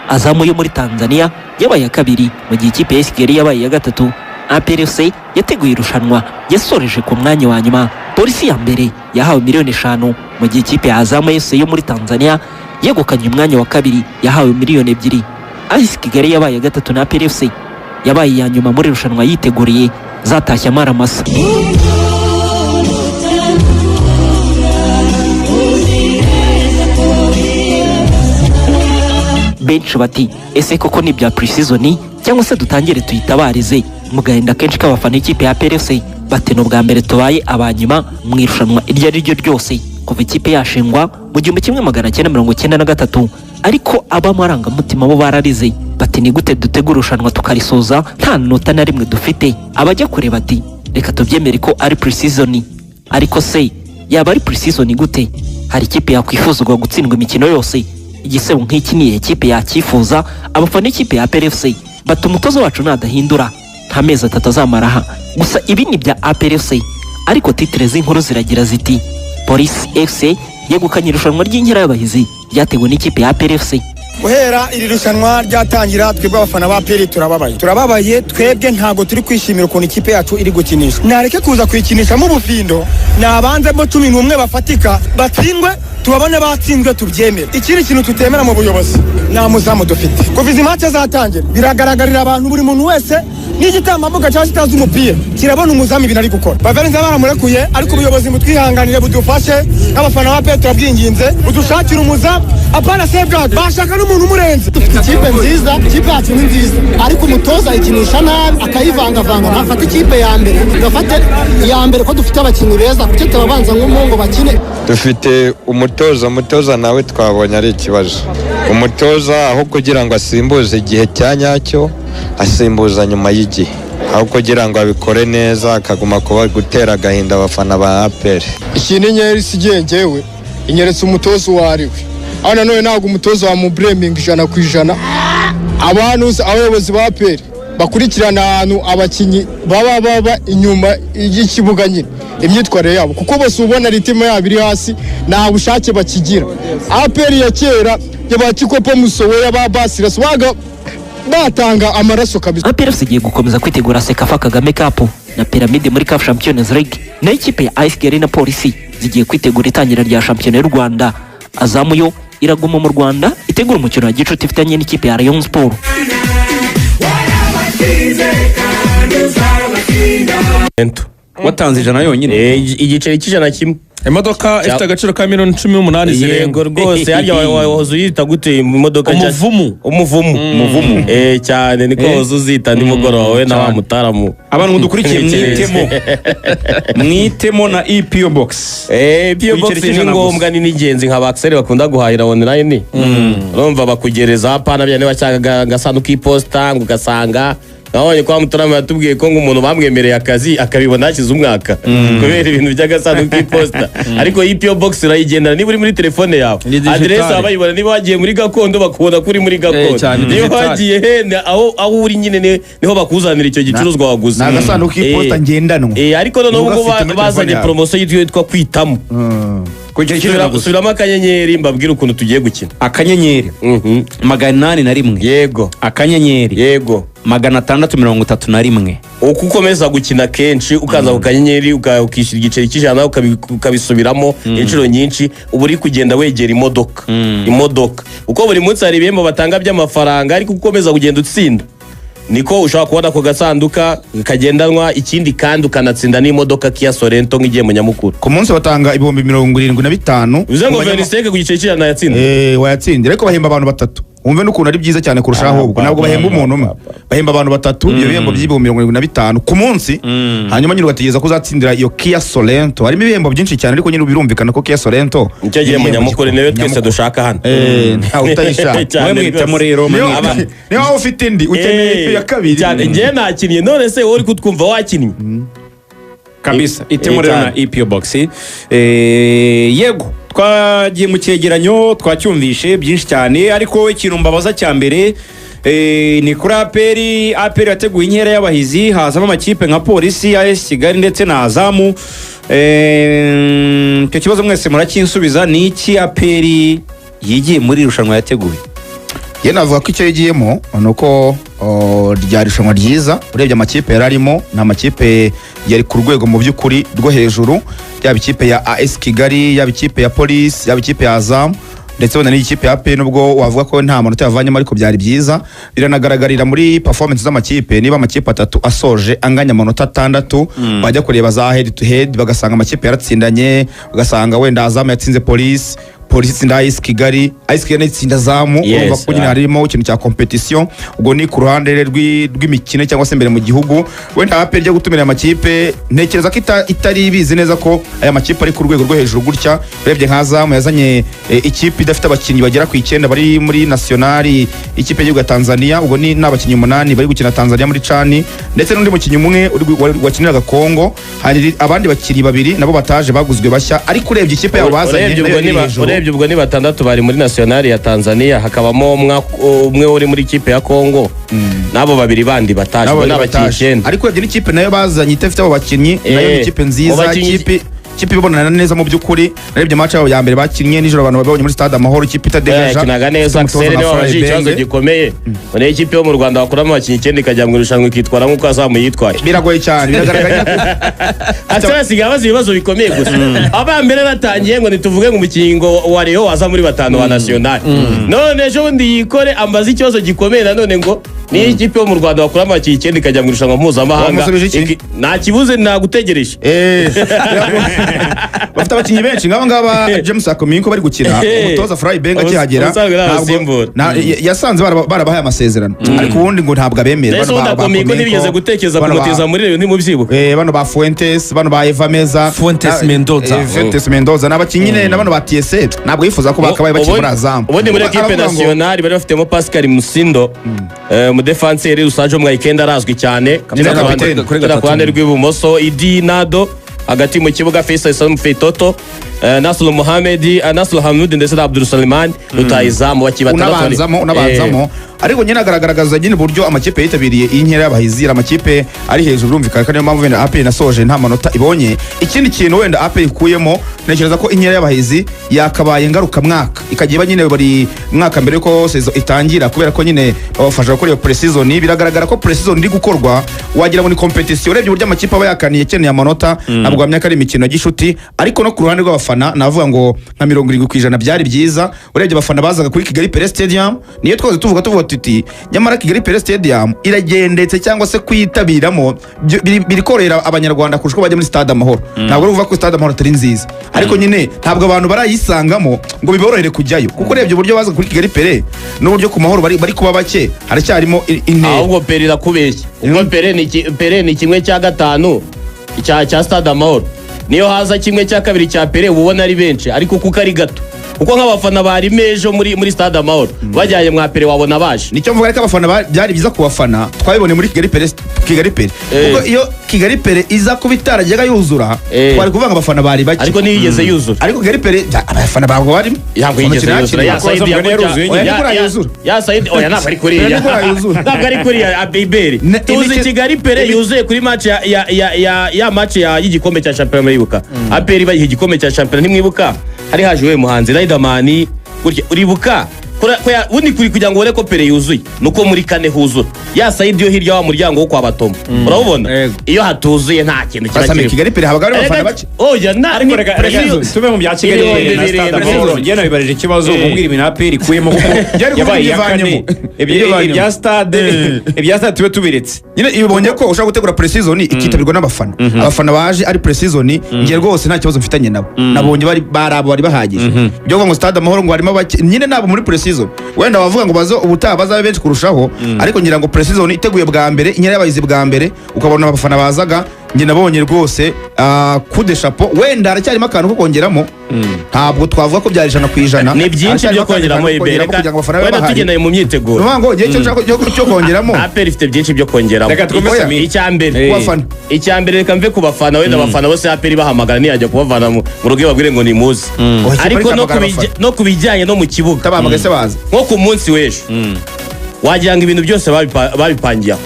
Azam yo muri Tanzania yabaye iya kabiri, mu gihe ikipe ya Kigali yabaye iya gatatu. APR FC yateguye irushanwa yasoreje ku mwanya wa nyuma. Polisi ya mbere yahawe miliyoni 5, mu gihe ikipe ya Azam FC yo muri Tanzania yegukanye umwanya wa kabiri, yahawe miliyoni 2. AS Kigali yabaye iya gatatu na APR FC yabaye iya nyuma muri irushanwa yiteguriye zatashye amaramasa. Benshi bati: "Ese koko ni ibya pre-season cyangwa se dutangire tuyitabarize?" Mu gahinda kenshi k'abafana ikipe ya APR FC bati: "Ni ubwa mbere tubaye abanyuma mu irushanwa iryo ari ryo ryose kuva ikipe yashingwa mu 1993." Ariko ab'amarangamutima bo bararize bati: "Ni gute dutegura irushanwa tukarisoza nta nota na rimwe dufite?" Abajya kureba ati: "Reka tubyemere ko ari pre-season." Ariko se yaba ari pre-season gute? Hari ikipe yakwifuzwa gutsindwa imikino yose? Igisebo nk'iki ni ikipe yakifuza? Abafana ikipe ya APR FC bati: "Umutoza wacu nadahindura nta mezi 3 azamara aha." Gusa ibi ni bya APR FC, ariko titre z'inkuru ziragira ziti: Polisi FC yegukanye irushanwa ry'inkera y'abahizi ryatewe n'ikipe ya APR FC. Guhera iri rushanwa ryatangira, twebwe abafana ba APR turababaye, turababaye. Twebwe ntabwo turi kwishimira ukuntu ikipe yacu iri gukinisha. Nareke kuza kuyikinishamo ubufindo, nabanzemo 11 bafatika, batsindwe tubabone batsinzwe tubyemere. Ikindi kintu tutemera mu buyobozi, nta muzamu dufite. Kuva izi match zatangira, biragaragarira abantu, buri muntu wese n'igitambambuga cyangwa kitazi umupira kirabona umuzamu ibintu ari gukora. Baverenze baramurekuye, ariko ubuyobozi mutwihanganire budufashe nk'abafana ba APR, turabwinginze budushakire umuzamu, apana sebwaga, bashaka n'umuntu umurenze. Dufite ikipe nziza, ikipe yacu ni nziza, ariko umutoza ayikinisha nabi, akayivangavanga. Ntafate ikipe ya mbere, gafate iya mbere ko dufite abakinnyi beza, kuki tutababanza nk'umuhungu bakine? Dufite umutoza, umutoza nawe twabonye ari ikibazo. Umutoza aho kugira ngo asimbuze igihe cya nyacyo, asimbuza nyuma y'igihe, aho kugira ngo abikore neza akaguma kuba gutera agahinda abafana ba APR. Ikintu inyeri isigiye ngewe inyeretse umutoza uwo ari we. Aho nanone ntabwo umutoza wamubureminga 100%. Abantu, abayobozi ba APR bakurikirana ahantu abakinnyi baba inyuma y'ikibuga nyine, imyitwarire yabo, kuko bose ubona rythme yabo iri hasi, nta bushake bakigira. APR ya kera ya Kikopo Musowe, ba Basirasi, baga batanga amaraso kabisa. APR FC igiye gukomeza kwitegura CECAFA Kagame Cup na Pyramide muri CAF Champions League, naho ikipe ya AS Kigali na Polisi zigiye kwitegura itangira rya shampiyona y'u Rwanda. Azam yo iraguma mu Rwanda itegura umukino wa gicuti ifitanye n'ikipe ya Rayon Sport. Watanze 100 yonyine? Igiceri cy'100 kimwe. Imodoka ifite agaciro ka miliyoni 18 zirenga. Yego rwose. Harya wahoze uyita gute imodoka nshya? Umuvumu. Umuvumu. Umuvumu. Cyane, niko wahoze uzita nimugoroba wowe na wa mutaramu. Abantu mudukurikiye, mwitemo, mwitemo na EPO Box. EPO Box Igiceri ni cy'100 ngombwa, ni n'ingenzi. Nka bakiseri bakunda guhahira online, urumva bakugereza apana bya niba cyangwa agasanduku k'iposita, ngo ugasanga nabonye kwa mutarama yatubwiye ko ngo umuntu bamwemereye akazi akabibona hashize umwaka kubera ibintu by'agasanduku k'iposita. Ariko EPO Box urayigendana, niba uri muri telefone yawe Ni digital. aderese waba bayibona, niba wagiye muri gakondo bakubona ko uri muri gakondo, Cyane, niba digital. wagiye hene aho uri nyine niho bakuzanira icyo gicuruzwa waguze. Ni agasanduku k'iposita ngendanwa. Ariko noneho Uba ubwo ugafite muri telefone bazanye yawe. poromosiyo yitwa kwitamo. Ku giceri cy'100 gusa. Subiramo akanyenyeri mbabwire ukuntu tugiye gukina. Akanyenyeri 801. Yego. Akanyenyeri. Yego. 631. Uko ukomeza gukina kenshi, ukaza ku kanyenyeri ukishyura igiceri cy'100, ukabisubiramo inshuro nyinshi, uba uri kugenda wegera imodoka. Imodoka, uko buri munsi hari ibihembo batanga by'amafaranga, ariko uko ukomeza kugenda utsinda niko ushobora kubona ako gasanduka kagendanwa. Ikindi kandi ukanatsinda n'imodoka Kia Sorento nk'igihembo nyamukuru. Ku munsi batanga 75,000. Bivuze ngo Ku banyama- Veniseke ku giceri cy'100 yatsinda. Wayatsindira, ariko bahemba abantu batatu. Wumve n'ukuntu ari byiza cyane kurushaho. Ahubwo ntabwo bahemba umuntu umwe, bahemba abantu batatu. Ibyo bihembo by'75,000 ku munsi, hanyuma nyine ugategereza ko uzatsindira iyo Kia Sorento. Harimo ibihembo byinshi cyane, ariko nyine birumvikana ko Kia Sorento nicyo gihembo nyamukuru, niwe twese dushaka hano. Ntawe utayishaka. Cyane Mwe mwitamo rwose. rero, mwe mwitamo. Niba waba ufite indi ukeneye iya kabiri. Cyane, njyewe nakinnye. None se wowe uri kutwumva wakinnye? Kabisa, itemo rero na Cyane. EPO Box. Yego, twagiye mu cyegeranyo, twacyumvishe byinshi cyane, ariko ikintu mbabaza cya mbere Ni kuri APR. APR yateguye inkera y'abahizi, hazamo amakipe nka Polisi, AS Kigali ndetse na Azam. Icyo kibazo mwese murakinsubiza: ni iki APR yigiye muri iri rushanwa yateguye? Ye, navuga ko icyo yigiyemo ni uko ryari irushanwa ryiza. Urebye amakipe yari arimo, ni amakipe yari ku rwego mu by'ukuri rwo hejuru, yaba ikipe ya AS Kigali, yaba ikipe ya Police, yaba ikipe ya Azam, ndetse wenda n'ikipe ya APR, nubwo wavuga ko nta manota yavanyemo, ariko byari byiza. Biranagaragarira muri performance z'amakipe. Niba amakipe atatu asoje anganya amanota 6, bajya kureba za head to head bagasanga amakipe yaratsindanye, ugasanga wenda Azam yatsinze Police, Polisi itsinda AS Kigali, AS Kigali itsinda Azam. Urumva ko nyine harimo ikintu cya competition. Ubwo ni ku ruhande rw'imikino cyangwa se imbere mu gihugu. Wenda APR ijya gutumira amakipe, ntekereza ko itari ibizi neza ko aya makipe ari ku rwego rwo hejuru gutya. Urebye nka Azam yazanye ikipe idafite abakinnyi bagera ku 9 bari muri nationale, ikipe y'igihugu ya Tanzania. Ubwo ni n'abakinnyi 8 bari gukina Tanzania muri CHAN, ndetse n'undi mukinnyi umwe wakiniraga Congo. Hari abandi bakinnyi babiri nabo bataje baguzwe bashya, ariko urebye ikipe yabo bazanye Urebye nayo ubwo iri hejuru. Urebye ubwo ni batandatu bari muri nationale ya Tanzania, hakabamo umwe uri muri ikipe ya Congo, n'abo babiri bandi bataje. Nabo Ubwo ni babiri abakinnyi bataje. 9. Ariko urebye n'ikipe nayo bazanye idafite abo bakinnyi, nayo ni ikipe nziza, Mu bakinnyi- ikipe ibonana neza mu by'ukuri. Narebye match yabo ya mbere bakinnye nijoro, abantu babonye muri stade Amahoro, ikipe itadegaja. Yakinaga neza. Ifite umutoza Axel nka niwe wabajije Fly ikibazo Benge. gikomeye ngo niyo ikipe yo mu Rwanda bakuramo abakinnyi 9 ikajya mu irushanwa ikitwara nk'uko Azam yitwaye. Biragoye cyane, biragaragara. Axel asigaye abaza ibibazo bikomeye gusa. Abambere batangiye ngo ntituvuge ngo umukinnyi ngo wa Rayon waza muri batanu wa national, none ejo bundi yikore ambaza ikibazo gikomeye nanone ngo niyo ikipe yo mu Rwanda bakuramo abakinnyi 9 ikajya mu irushanwa mpuzamahanga. Wamusubije iki? Nta kibuze, nagutegereje. Bafite abakinnyi benshi nk'aba ngaba, James Akominko bari gukina. Umutoza Fly Benga akihagera Ubusanzwe ni abasimbura. Yasanze barabahaye amasezerano, ariko ubundi ngo ntabwo abemera. Mbese Bano ubundi ba Akominko Akominko, ntibigeze gutekereza bano kumutiza muri Rayon, ntimubyibuka? Bano ba Fuentes, bano ba Eva Meza. Fuentes Mendoza. Fuentes Mendoza ni abakinnyi nyine, na bano ba TSE ntabwo yifuza ko bakabaye bakiri muri Azam. Ubundi muri ekipe Aravuga ngo- nationale bari bafitemo Pascal Musindo, umudefanseri Rusajo Mwayikenda arazwi cyane. Kapitene. Ukina Kuri ku gatatu. ruhande rw'ibumoso, Idi Nado hagati mu kibuga, Faisal Salum Feitoto, Nasr Mohamed, Nasr Hamud ndetse na Abdul Salimani rutahizamu, bakinnyi batandatu Unabanzamo ariko nyine agaragaza nyine uburyo amakipe yitabiriye iyi nkera y'abahizi, amakipe ari hejuru. Birumvikana ko niyo mpamvu wenda APR nasoje nta manota ibonye. Ikindi kintu wenda APR ikuyemo, ntekereza ko inkera y'abahizi yakabaye ngarukamwaka, ikajya iba nyine buri mwaka mbere yuko saison itangira, kubera ko nyine babafasha gukora iyo pre-season. Biragaragara ko pre-season iri gukorwa wagira ngo ni competition. Urebye uburyo amakipe aba yakaniye akeneye amanota, ntabwo wamenya ko ari imikino ya gishuti. Ariko no ku ruhande rw'abafana navuga ngo nka 70% byari byiza. Urebye abafana bazaga kuri Kigali Pele Stadium, niyo twose tuvuga tuti nyamara Kigali Pele Stadium iragendetse, cyangwa se kuyitabiramo biri korohera abanyarwanda kurusha uko bajya muri stade Amahoro. Ntabwo ari ukuvuga ko stade Amahoro atari nziza, ariko nyine ntabwo abantu barayisangamo ngo biborohere kujyayo, kuko urebye uburyo baza kuri Kigali Pele n'uburyo ku Mahoro bari kuba bake, haracyarimo intera. Ahubwo Pele irakubeshya. Ubwo Pele ni 1/5 cya stade Amahoro. Niyo haza 1/2 cya Pele uba ubona ari benshi, ariko kuko ari gato, kuko nk'abafana barimo ejo muri stade Amahoro bajyanye mwa Pele wabona baje. Nicyo mvuga. Ariko abafana byari byiza ku bafana, twabibonye muri Kigali Pele, Kigali Pele, kuko iyo Kigali Pele iza kuba itarajyaga yuzura, twari kuvuga ngo abafana bari bake. Ariko ntiyigeze yuzura. Ariko Kigali Pele abafana ntabwo barimo. Ntabwo yigeze yuzura ya Saidi ya Oya, niko yuzura. Ya Saidi, oya, ntabwo ari kuriya. Oya, niko yuzura. Ntabwo ari kuriya Abiberi. Tuzi Kigali Pele yuzuye kuri match ya match ya y'igikombe cya shampiyona. Muribuka APR bayiha igikombe cya shampiyona? Ntimwibuka? Hari haje uwe muhanzi Riderman gutya, uribuka? Ubundi kuri kugira ngo ubone ko Pele yuzuye nuko muri kane huzura ya Saidi yo hirya wa muryango wo kwa Batomo, urabubona? Iyo hatuzuye nta kintu kiba Basame, kirimo. Kigali Pele habaga harimo abafana Erega- bake. Oya, na Ariko reka tube mu bya Kigali Ibihumbi Pele na Stade 7. Amahoro. Njye nabibarije ikibazo, mubwira ibintu APR ikuyemo kuko Byari kuvuga yabaye iya kane. ibyivanywemo. Ibyivanywemo. Ibya stade tube tubiretse. Nyine iyo ubonye ko ushobora gutegura pre-season ikitabirwa n'abafana, abafana baje ari pre-season, njye rwose nta kibazo mfitanye nabo. Nabonye bari abo bari bahagije. Ibyo kuvuga ngo stade Amahoro ngo harimo bake, nyine nabo muri pre-season wenda wavuga ngo bazo ubutaha bazabe benshi kurushaho, ariko ngira ngo pre-season iteguye bwa mbere, inkera y'abahizi bwa mbere, ukabona abafana bazaga, njye nabonye rwose coup de chapeau. Wenda haracyarimo akantu ko kongeramo, ntabwo twavuga ko byari 100%. Ni byinshi Haracyarimo byo akandi kongeramo. kantu ko Ibere kongeramo kugira ngo abafana babe wenda bahari. tugendeye mu myiteguro. Ni ukuvuga ngo igihe cyo nshaka cyo kongeramo. APR ifite byinshi byo kongeramo. Reka twumve Samir. Icya mbere Ku bafana. Icya mbere, reka mve ku bafana. Wenda abafana bose APR bahamagara ntiyajya kubavana mu rugo ibabwire ngo nimuze. Oya, Ariko ikipe ihamagara no ku bijyanye no mu kibuga, Tabahamagaye se baza. nko ku munsi w'ejo. Wagira ngo ibintu byose babipangiye aho.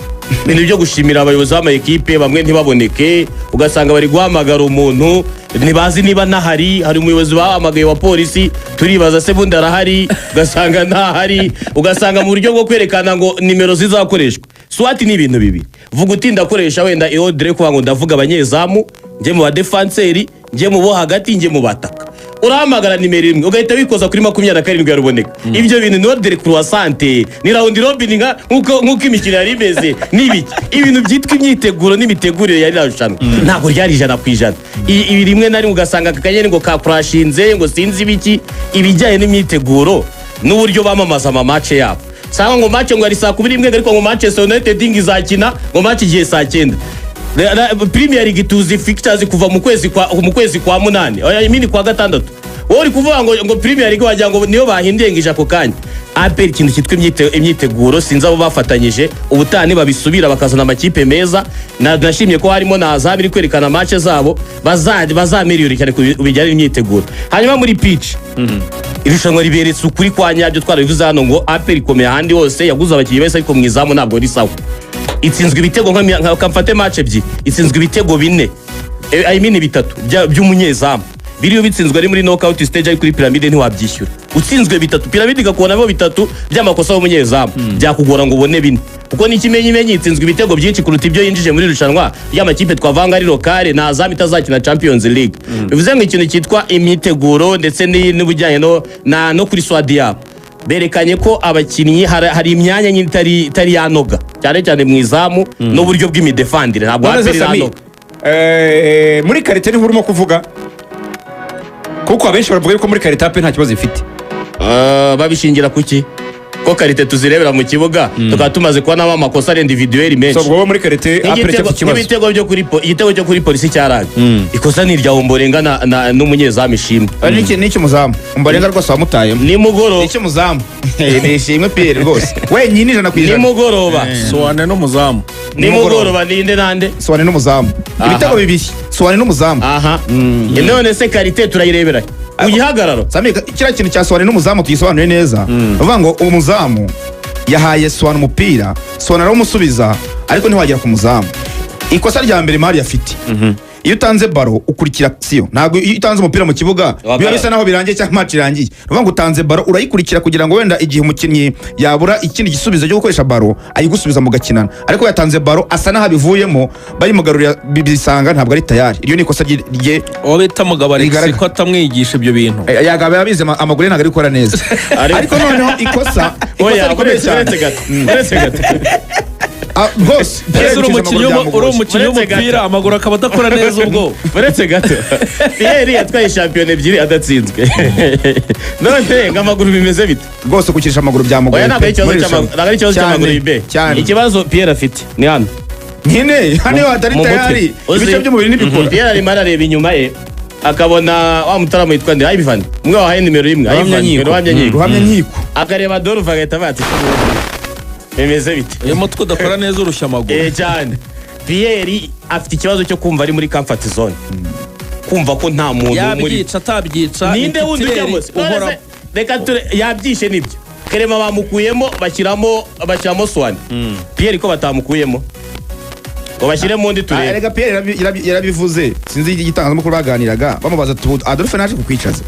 Ibintu byo gushimira abayobozi b'amakipe bamwe ntibaboneke, ugasanga bari guhamagara umuntu ntibazi niba nahari. Hari umuyobozi bahamagaye wa polisi, turibaza se bundi arahari, ugasanga ntahari. Ugasanga mu buryo bwo kwerekana ngo nimero zizakoreshwa swati ni ibintu bibiri: vuga uti ndakoresha wenda iodre, kuvuga ngo ndavuga abanyezamu, njye mu badefanseri, njye mu bo hagati, njye mu bataka. Urahamagara nimero imwe ugahita wikoza kuri 27 ya Ruboneka. Ibyo bintu ni ordre croissante, ni round robin, nkuko imikino yari imeze. N'ibiki, ibintu byitwa imyiteguro n'imitegurire yari irarushanwa ntabwo ryari 100%. Ibi rimwe na rimwe ugasanga aka kanyeri ngo kakurashinze, ngo sinzi ibiki. Ibijyanye n'imyiteguro n'uburyo bamamaza ama match yabo, cyangwa ngo match ngo ari saa 11, ariko ngo Manchester United ngo izakina ngo match igihe saa 9. Premier League tuzi fixtures kuva mu kwezi kwa munani, oya, imini kwa gatandatu. Wowe uri kuvuga ngo Premier League wagira ngo niyo bahinduye ngo ije ako kanya. APR ikintu cyitwa imyiteguro sinzi abo bafatanyije. Ubutaha nibabisubira bakazana amakipe meza, nashimye ko harimo na Azam iri kwerekana match zabo, bazamiriyori cyane ku bijyanye n'imyiteguro. Hanyuma muri pitch, irushanwa riberetse ukuri kwa nyabyo. Twarabivuze hano ngo APR ikomeye ahandi hose, yaguze abakinnyi bose, ariko mu izamu ntabwo ari sawa. Itsinzwe ibitego nka kamfate match ebyiri, itsinzwe ibitego bine, I mean bitatu by'umunyezamu. Biriyo bitsinzwe ari muri knockout stage, ari kuri Pyramide ntiwabyishyura. Utsinzwe bitatu, Pyramide igakubonamo bitatu by'amakosa y'umunyezamu, byakugora ngo ubone bine, kuko n'ikimenyimenyi itsinzwe ibitego byinshi kuruta ibyo yinjije muri irushanwa ry'amakipe twavanga ari locale na Azam itazakina Champions League. Bivuze ngo ikintu cyitwa imyiteguro ndetse n'ubujyanye no kuri squad yabo, berekanye ko abakinnyi hari imyanya nyine itari yanoga, cyane cyane mu izamu n'uburyo bw'imidefandire ntabwo None se APR Sami, iranoga. muri qualité niho urimo kuvuga, kuko abenshi baravuga yuko muri qualité APR nta kibazo ifite. Babishingira kuki, ko qualité tuzirebera mu kibuga, tukaba tumaze kubonamo amakosa ari individuel menshi? So ubwo wowe muri qualité APR ifite ikibazo? Nk'ibitego byo kuri igitego cyo kuri Polisi cyaraje, ikosa ni irya Omborenga n'umunyezamu Ishimwe. N'iki muzamu Omborenga rwose wamutayemo. Nimugoroba. N'iki muzamu ni Ishimwe Pierre rwose wenyine 100%. Nimugoroba. Soane n'umuzamu. Nimugoroba ninde nande? Soane n'umuzamu. Ibitego bibiri, Soane n'umuzamu. Aha, none se qualité turayirebera mu gihagararo? Sami, kiriya kintu cya Soane n'umuzamu tugisobanuye neza. Bavuga ngo umuzamu yahaye Soane umupira, Soane arawumusubiza, ariko ntiwagera ku muzamu. Ikosa rya mbere mari afite, iyo utanze ballon ukurikira action. Ntabwo iyo utanze umupira mu kibuga biba bisa naho birangiye cyangwa match irangiye. Ni ukuvuga ngo utanze ballon urayikurikira kugira ngo wenda igihe umukinnyi yabura ikindi gisubizo cyo gukoresha ballon ayigusubiza mugakinana, ariko yatanze ballon asa n'aho abivuyemo, bayimugarurira bisanga ntabwo ari tayari. Iryo ni ikosa rye. Uwo bita Mugabo Alex Rigaragara. ko atamwigisha ibyo bintu? Yagaba yabize, amaguru ye ntabwo ari gukora neza. Ariko noneho ikosa Oya, rikomeye uretse cyane. Uretse gato, uretse gato. Rwose Ese uri umukinnyi uri umukinnyi Uretse w'umupira gato. amaguru akaba adakora neza ubwo? Uretse gato, Pierre yatwaye shampiyona ebyiri adatsinzwe, none ngo amaguru bimeze bite? Rwose gukinisha amaguru byamugoye Oya, ntabwo ari pe, ikibazo muri cy'amaguru, irushanwa. ntabwo ari ikibazo Cyane, cy'amaguru ibe. cyane. Ikibazo Pierre afite ni hano. Nyine hano iyo hatari Mu mutwe. tayari, Uzi- ibice by'umubiri ntibikora. Pierre arimo arareba inyuma ye akabona wa mutaramu witwa nde, Ivan, umwe wahaye nimero imwe, Ivan. Ruhamyankiko. Ruhamyankiko. Ruhamyankiko. Akareba Adolphe agahita avuga ati: "Bimeze bite?" Uyu mutwe udakora neza urushya amaguru. Cyane. Pierre afite ikibazo cyo kumva ari muri comfort zone, kumva ko nta muntu muri Yabyica atabyica. Ninde wundi ujyamo se? Uhora. None se, reka ture yabyishe nibyo. Kerema bamukuyemo, bashyiramo Swani. Pierre ko batamukuyemo ngo bashyiremo undi turebe? Erega Pierre yarabivuze, sinzi igitangazamakuru baganiraga, bamubaza ati: "Ubu Adolphe naje kukwicaza?"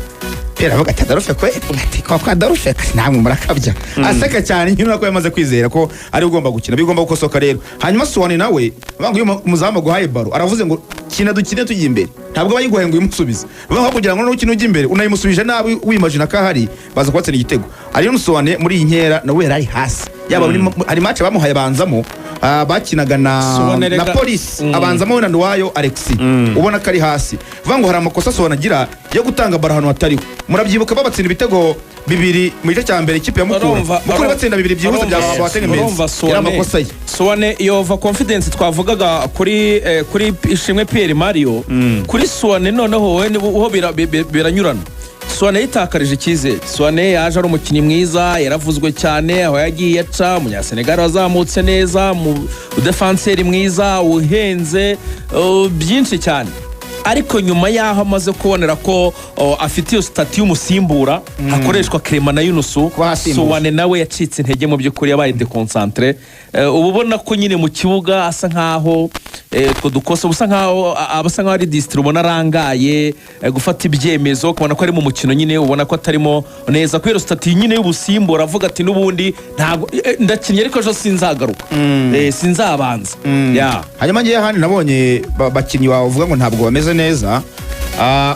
Pierre aravuga ati: "Adolphe kwe?" Ati: "Kwa Adolphe namwe murakabya." Aseka cyane nyine ko yamaze kwizera ko ari ugomba gukina. Bigomba gukosoka rero. Hanyuma Suwane nawe bavuga ngo iyo umuzamu aguhaye ballon, aravuze ngo kina dukine tujya imbere, ntabwo aba yiguhaye ngo uyimusubize. Bavuga ko kugira ngo nukina ujya imbere unayimusubije nabi wimagina ko ahari baza kubatsinda igitego. Ariyo Suwane muri iyi nkera nawe yari ari hasi, yaba muri hari match bamuhaye banzamo, bakinaga na Suwane na Polisi, abanzamo wenda Nduwayo Alexis, ubona ko ari hasi. Vuga ngo hari amakosa Suwane agira yo gutanga ballon ahantu hatariho. Murabyibuka babatsinda ibitego bibiri mu gice cya mbere, ikipe ya Mukura. Mukura batsinda bibiri byihuse bya Boateng Urumva Menzi, yari amakosa ye. Suwane iyo over confidence twavugaga kuri Ishimwe Pierre Mario, kuri Suwane noneho wowe ho biranyurana. Suwane yitakarije icyizere. Suwane yaje ari umukinnyi mwiza, yaravuzwe cyane aho yagiye aca, umunyasenegal wazamutse neza, mu defanseri mwiza uhenze, byinshi cyane. Ariko nyuma y'aho amaze kubonera ko afite iyo statut y'umusimbura, hakoreshwa Clement na Yunusu, hasimbuje. Suwane nawe yacitse intege mu by'ukuri, yabaye déconcentré. Uba ubona ko nyine mu kibuga asa nkaho utwo dukosa usa nkaho aba asa nkaho ari distrait, ubona arangaye gufata ibyemezo, ukabona ko ari mu mukino nyine, ubona ko atarimo neza kubera statut nyine y'ubusimbura, avuga ati n'ubundi ntabwo ndakinnye ariko ejo sinzagaruka, sinzabanza. Yeah. Hanyuma ngewe hano nabonye bakinnyi bavuga ngo ntabwo bameze neza.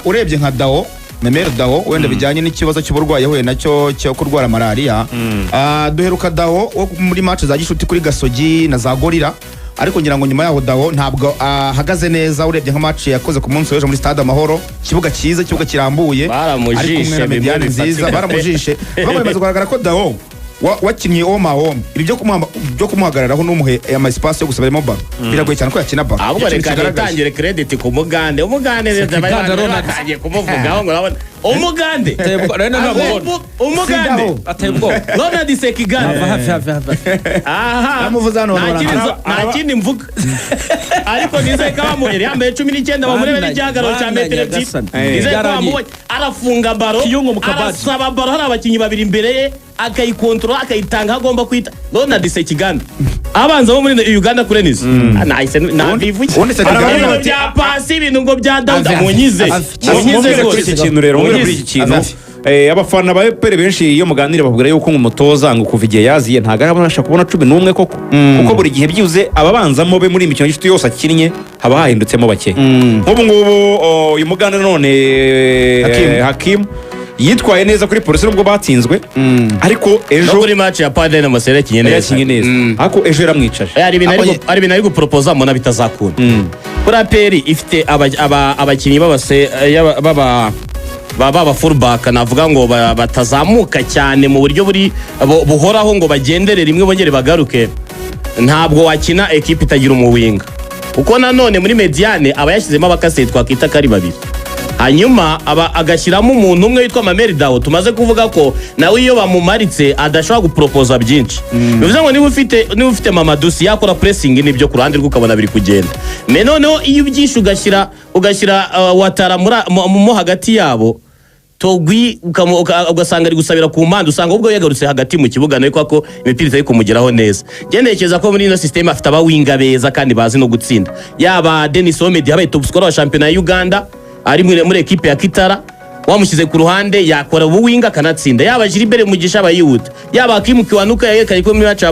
Urebye nka Dao Memel Dao, wenda bijyanye n'ikibazo cy'uburwayi yahuye nacyo cyo kurwara malariya. Duheruka Dao wo muri match za gishuti kuri Gasogi na za Gorilla, ariko ngira ngo nyuma yaho Dao ntabwo ahagaze neza. Urebye nka match yakoze ku munsi w'ejo muri Stade Amahoro, ikibuga cyiza, ikibuga kirambuye, Baramujishe ari kumwe na bimwe médiane nziza, bifatika. Baramujishe. Bamwe bimaze kugaragara ko Dao wakinnye oma home, ibi byo kumuhagararaho n'umuhe ama espace yo gusabiramo ballon, biragoye cyane ko yakina ballon. Ahubwo Icyo kintu reka kigaragaje. nitangire credit ku Mugande. Umugande Sekiganda Ronald. batangiye kumuvugaho ngo urabona Umugande. Ateye ubwoba. Rero ntabwo Umugande. Ateye ubwoba. Ronald Sekiganda. Hafi hafi hafi. Aha. Namuvuze hano. Nta kindi nta kindi mvuga, ariko nizeye ko bamubonye yambaye 19, bamurebe Mana- n'igihagararo cya Mana metero 2. Nyagasani. Nizeye ko Byarangiye. bamubonye arafunga ballon, Kiyungu mu kabati. arasaba ballon, hari abakinnyi babiri imbere ye, akayikontorora, akayitanga aho agomba kwita. Ronald Sekiganda abanza bo muri Uganda Cranes nahise nabivuge. Ubundi Sekiganda- Ibintu bya pasi, ibintu ngo bya Dawuda, munyize munyize Mubwire kuri rwose. iki kintu rero, mubwire kuri iki kintu. Azafi. Abafana ba APR benshi iyo muganira babwira yuko ngo umutoza ngo kuva igihe yaziye ntabwo arabasha kubona 11 koko, kuko buri gihe byibuze ababanzamo be muri iyi mikino y'inshuti yose akinnye haba hahindutsemo bake. Nk'ubu ngubu uyu Muganda none Hakim. Hakim yitwaye neza kuri Polisi nubwo batsinzwe, ariko ejo No kuri match ya Padre na Masere yakinye neza. Yakinye neza, ariko ejo yaramwicaje. Hari ibintu ari guporopoza mbona bitazakunda. Kuri APR ifite abakinnyi b'abase baba baba fullback, navuga ngo batazamuka cyane mu buryo buri buhoraho ngo bagendere rimwe bongere bagaruke. Ntabwo wakina ekipe itagira umuwinga, kuko nanone muri médiane aba yashyizemo abakaseri twakwita ko ari babiri, hanyuma aba agashyiramo umuntu umwe witwa Mameri Dawo, tumaze kuvuga ko nawe iyo bamumaritse adashobora guporopoza byinshi. Bivuze ngo niba ufite Mamadusi yakora pressing n'ibyo ku ruhande rwe, ukabona biri kugenda. Mais noneho iyo ubyishe ugashyira Watara mo hagati yabo, Togwi ugasanga ari gusabira ku mpande, usanga ubwo yagarutse hagati mu kibuga nawe ko imipira itari kumugeraho neza. Njye ntekereza ko muri ino système afite abawinga beza kandi bazi no gutsinda, yaba Denis Omedi yabaye top scorer wa shampiyona ya Uganda ari muri ekipe ya Kitara, wamushyize ku ruhande yakora ubuwinga akanatsinda, yaba Gilbert Mugisha aba yihuta, yaba Hakim Kiwanuka yerekanye ko muri match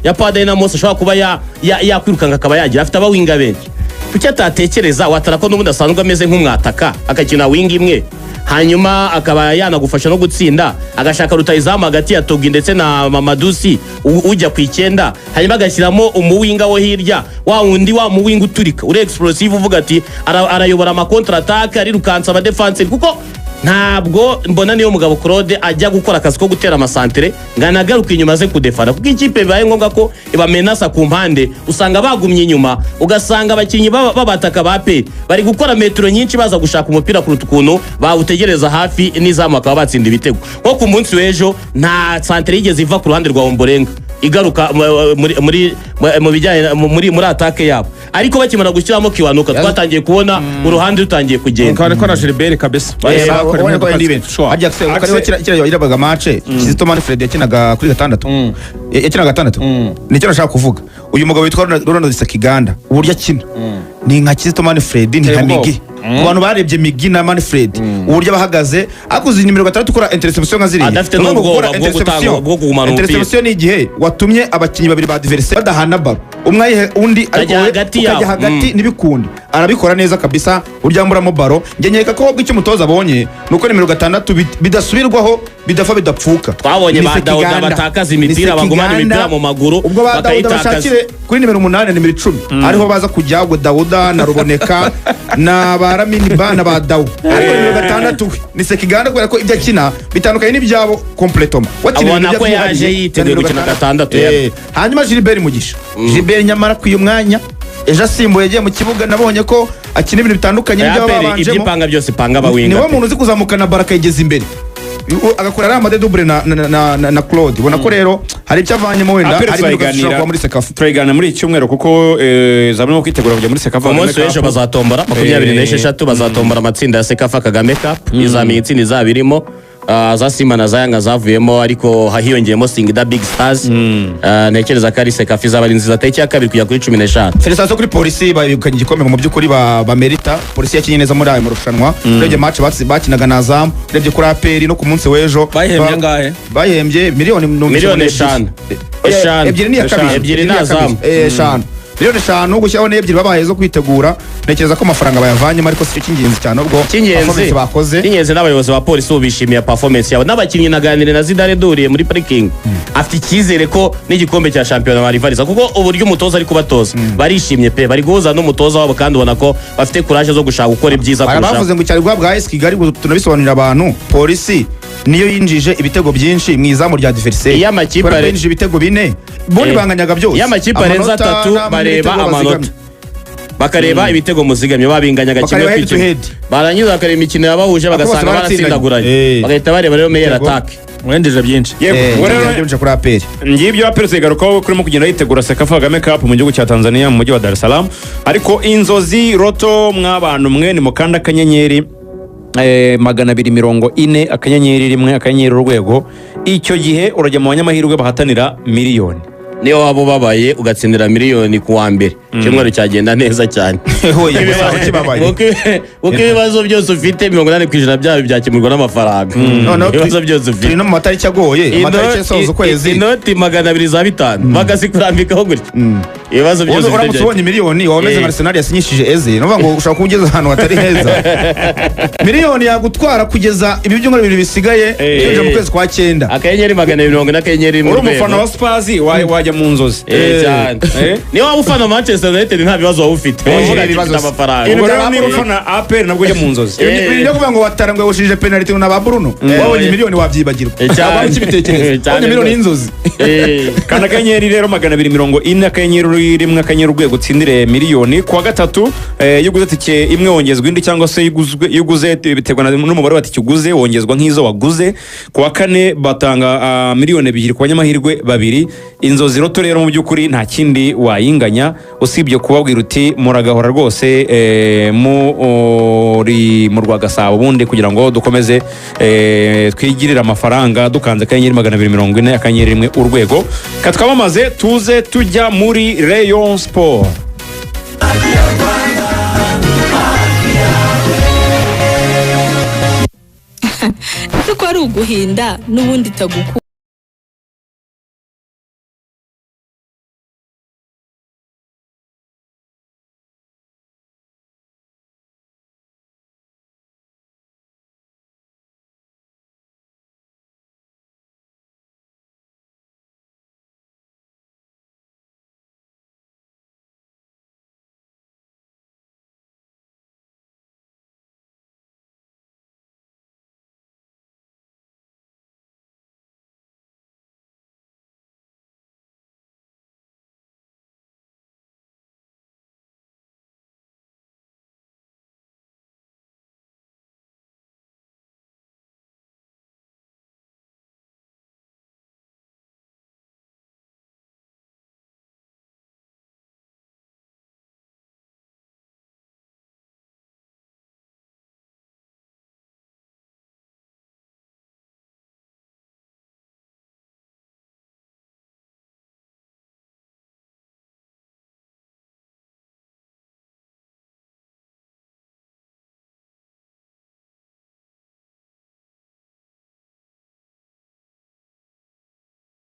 ya Power Dynamos ashobora kuba yakwirukanka akaba yagira. Afite abawinga benshi, kuki atatekereza Watara ko n'ubundi asanzwe ameze nk'umwataka, akakina wing imwe, hanyuma akaba yanagufasha no gutsinda, agashaka rutayizamu hagati ya Togi ndetse na Mamadusi ujya ku 9, hanyuma agashyiramo umuwinga wo hirya, wa wundi wa muwinga uturika uri explosive, uvuga ati arayobora ama contre attaque, arirukansa abadefanseri, kuko ntabwo mbona niyo mugabo Claude ajya gukora akazi ko gutera amasantere ngo anagaruke inyuma aze kudefana, kuko ikipe bibaye ngombwa ko ibamenasa ku mpande usanga bagumye inyuma, ugasanga abakinnyi b'abataka ba APR bari gukora metero nyinshi baza gushaka umupira kuruta ukuntu bawutegereza hafi n'izamu bakaba batsinda ibitego. Nko ku munsi w'ejo nta santere yigeze iva ku ruhande rwa Omborenga igaruka muri mu bijyanye muri attaque yabo, ariko bakimara gushyiramo Kiwanuka twatangiye kubona uruhande rutangiye kugenda. Ukabona ko na Gilbert kabisa bahise bakora Ubonye ko impinduka ari ibintu zishobora. Harya se uko ariho kiriya yirabaga match Kizito Manfred yakinaga kuri gatandatu, yakinaga gatandatu, nicyo nashaka kuvuga. Uyu mugabo witwa Ronald Sekiganda, uburyo akina ni nka Kizito Manfred, ni nka Teye ubwoba. Migi. Ku bantu barebye Migi na Manfred, uburyo abahagaze akuze nimero 6 ukora interception nka ziriya. Adafite Ni ukuvuga ngo n'ubwoba gukora bwo gutanga- bwo kugumana umupira. Interception ni igihe watumye abakinnyi babiri ba adversaire badahana ballon, umwe ayihe undi, ariko Ukajya wowe hagati ukajya yabo. hagati ntibikunde. Arabikora neza kabisa, burya mburamo ballon. Njye nkeka ko ahubwo icyo umutoza abonye ni uko nimero 6 bidasubirwaho, bidapfa, bidapfuka. Twabonye Ni ba Dawuda Sekiganda. batakaza Ni imipira, bagumana Sekiganda. imipira mu maguru, Ubwo ba Dawuda bakayitakaza. bashakire kuri nimero 8 na nimero 10, ariho baza kujya ubwo Dawuda na Ruboneka na ba Ramini ba na ba Dawu, ariko nimero 6 we ni Sekiganda, kubera ko ibyo akina bitandukanye n'ibyabo complètement. Wakina Abona ibintu ko yaje byihariye yiteguye na nimero gukina gatandatu, Hanyuma Gilbert Mugisha, Gilbert nyamara ku uyu mwanya ejo asimbuye yagiye mu kibuga, nabonye ko akina ibintu bitandukanye n'ibyo APR ibyo babanjemo. ipanga byose ipanga abawinga. Niwe muntu uzi kuzamukana ballon akayigeza imbere, agakora ariya madedouble na Claude. Ubona ko rero Hari icyo avanyemo wenda, APR hari impinduka zishobora kuba muri CECAFA. Turayiganira muri iki cyumweru kuko zamurimo kwitegura kujya muri CECAFA. Ku munsi w'ejo bazatombora 26 bazatombora amatsinda ya CECAFA Kagame Cup. Izamenya itsinda izaba irimo. Za Simba na za Yanga zavuyemo, ariko hahiyongeyemo Singida Big Stars. Ntekereza ko ari CECAFA izaba ari nziza, tariki ya 2 kujya kuri 15. Félicitations kuri Polisi, begukanye igikombe mu by'ukuri bamerita. Polisi yakinnye neza muri ayo marushanwa. Urebye match bakinaga na Azam, urebye kuri APR no ku munsi w'ejo. Bayihembye angahe? Bayihembye miliyoni Miliyoni 5. 5. Ebyiri ni iya kabiri. Ebyiri ni iya na Azam. kabiri. 5 miliyoni 5 gushyiraho n'ebyiri babahaye zo kwitegura. Ntekereza ko amafaranga bayavanyemo, ariko si cyo cy'ingenzi cyane ubwo performance bakoze. Cy'ingenzi n'abayobozi ba Polisi ubu bishimiye performance yabo n'abakinnyi. Naganire na Zidane duhuriye muri parikingi, afite icyizere ko n'igikombe cya shampiyona barivariza, kuko uburyo umutoza ari kubatoza barishimye pe, bari guhuza n'umutoza wabo kandi ubona ko bafite courage zo gushaka gukora ibyiza Hari kurushaho. abavuze ngo icyari guhabwa AS Kigali, ngo tunabisobanurira abantu, Polisi niyo yinjije ibitego byinshi mu izamu rya adversaire. Iyo amakipe Kubera ko yinjije ibitego 4, ubundi banganyaga byose. Iyo amakipe arenze Amanota atatu bareba n'ibitego amanota, bazigamye. bakareba ibitego muzigamye, babinganyaga kimwe Bakareba ku head to kimwe, head. barangiza bakareba imikino yabahuje, Ariko bose bagasanga baratsindanye. baratsindaguranye, bagahita bareba rero meilleur Yego. attaque. Wenjeje byinshi. Yego, ubwo rero byinshi kuri APR. Ngibyo APR tuyigarukaho kurimo kugenda yitegura CECAFA Kagame Cup mu gihugu cya Tanzania, mu mujyi wa Dar es Salaam. Ariko Inzozi Lotto, mw'abantu mwe, ni mukanda akanyenyeri 240 akanyenyeri 1 akanyenyeri urwego. Icyo gihe urajya mu banyamahirwe bahatanira miliyoni. Niyo waba ubabaye ugatsindira miliyoni ku wa mbere, icyumweru cyagenda neza cyane. Hoye, gusa ukibabaye. Kuko ibibazo byose ufite, 80% byabyo byakemurwa n'amafaranga. Noneho Ibibazo byose ufite turi no mu matariki agoye, amatariki asoza ukwezi. Inoti 200 za 5 bakazikurambikaho gutya, ibibazo byose Ubundi ufite uramutse ubonye miliyoni waba umeze nka Arsenal yasinyishije Eze. Ni ukuvuga ngo ushobora kuba ugeze ahantu hatari heza, miliyoni yagutwara kugeza ibi byumweru 2 bisigaye kwinjira mu kwezi kwa 9. Akanyenyeri 240 akanyenyeri 1 Uri umufana wa Spurs wajya mu nzozi. Cyane. Niba waba ufana Manchester United nta bibazo waba ufite, wavuga ati ibibazo mfite se. amafaranga. Ubwo rero niba ufana APR nabwo ujya mu nzozi. Ibintu byo kuvuga ngo Ouattara ngo yawushije penalty na ba Bruno, wabonye miliyoni wabyibagirwa. Cyane. Waba ukibitekereza Cyane wabonye miliyoni rwose. y'inzozi. Kanda akanyenyeri rero 240 akanyenyeri 1 akanyenyeri urwego, utsindire miliyoni. Ku wa gatatu iyo uguze tike imwe wongezwa indi, cyangwa se iyo uguze biterwa n'umubare wa tike uguze, wongezwa nk'izo waguze. Ku wa kane batanga miliyoni 2 ku banyamahirwe babiri. Inzozi Lotto rero mu by'ukuri nta kindi wayinganya usibye kubabwira uti muragahora rwose muri mu rwa Gasabo, ubundi kugira ngo dukomeze twigirire amafaranga dukanze akanyenyeri 240 akanyenyeri 1 urwego. Katwamamaze tuze tujya muri Rayon Sport. Ese ko ari uguhinda n'ubundi itagukunda?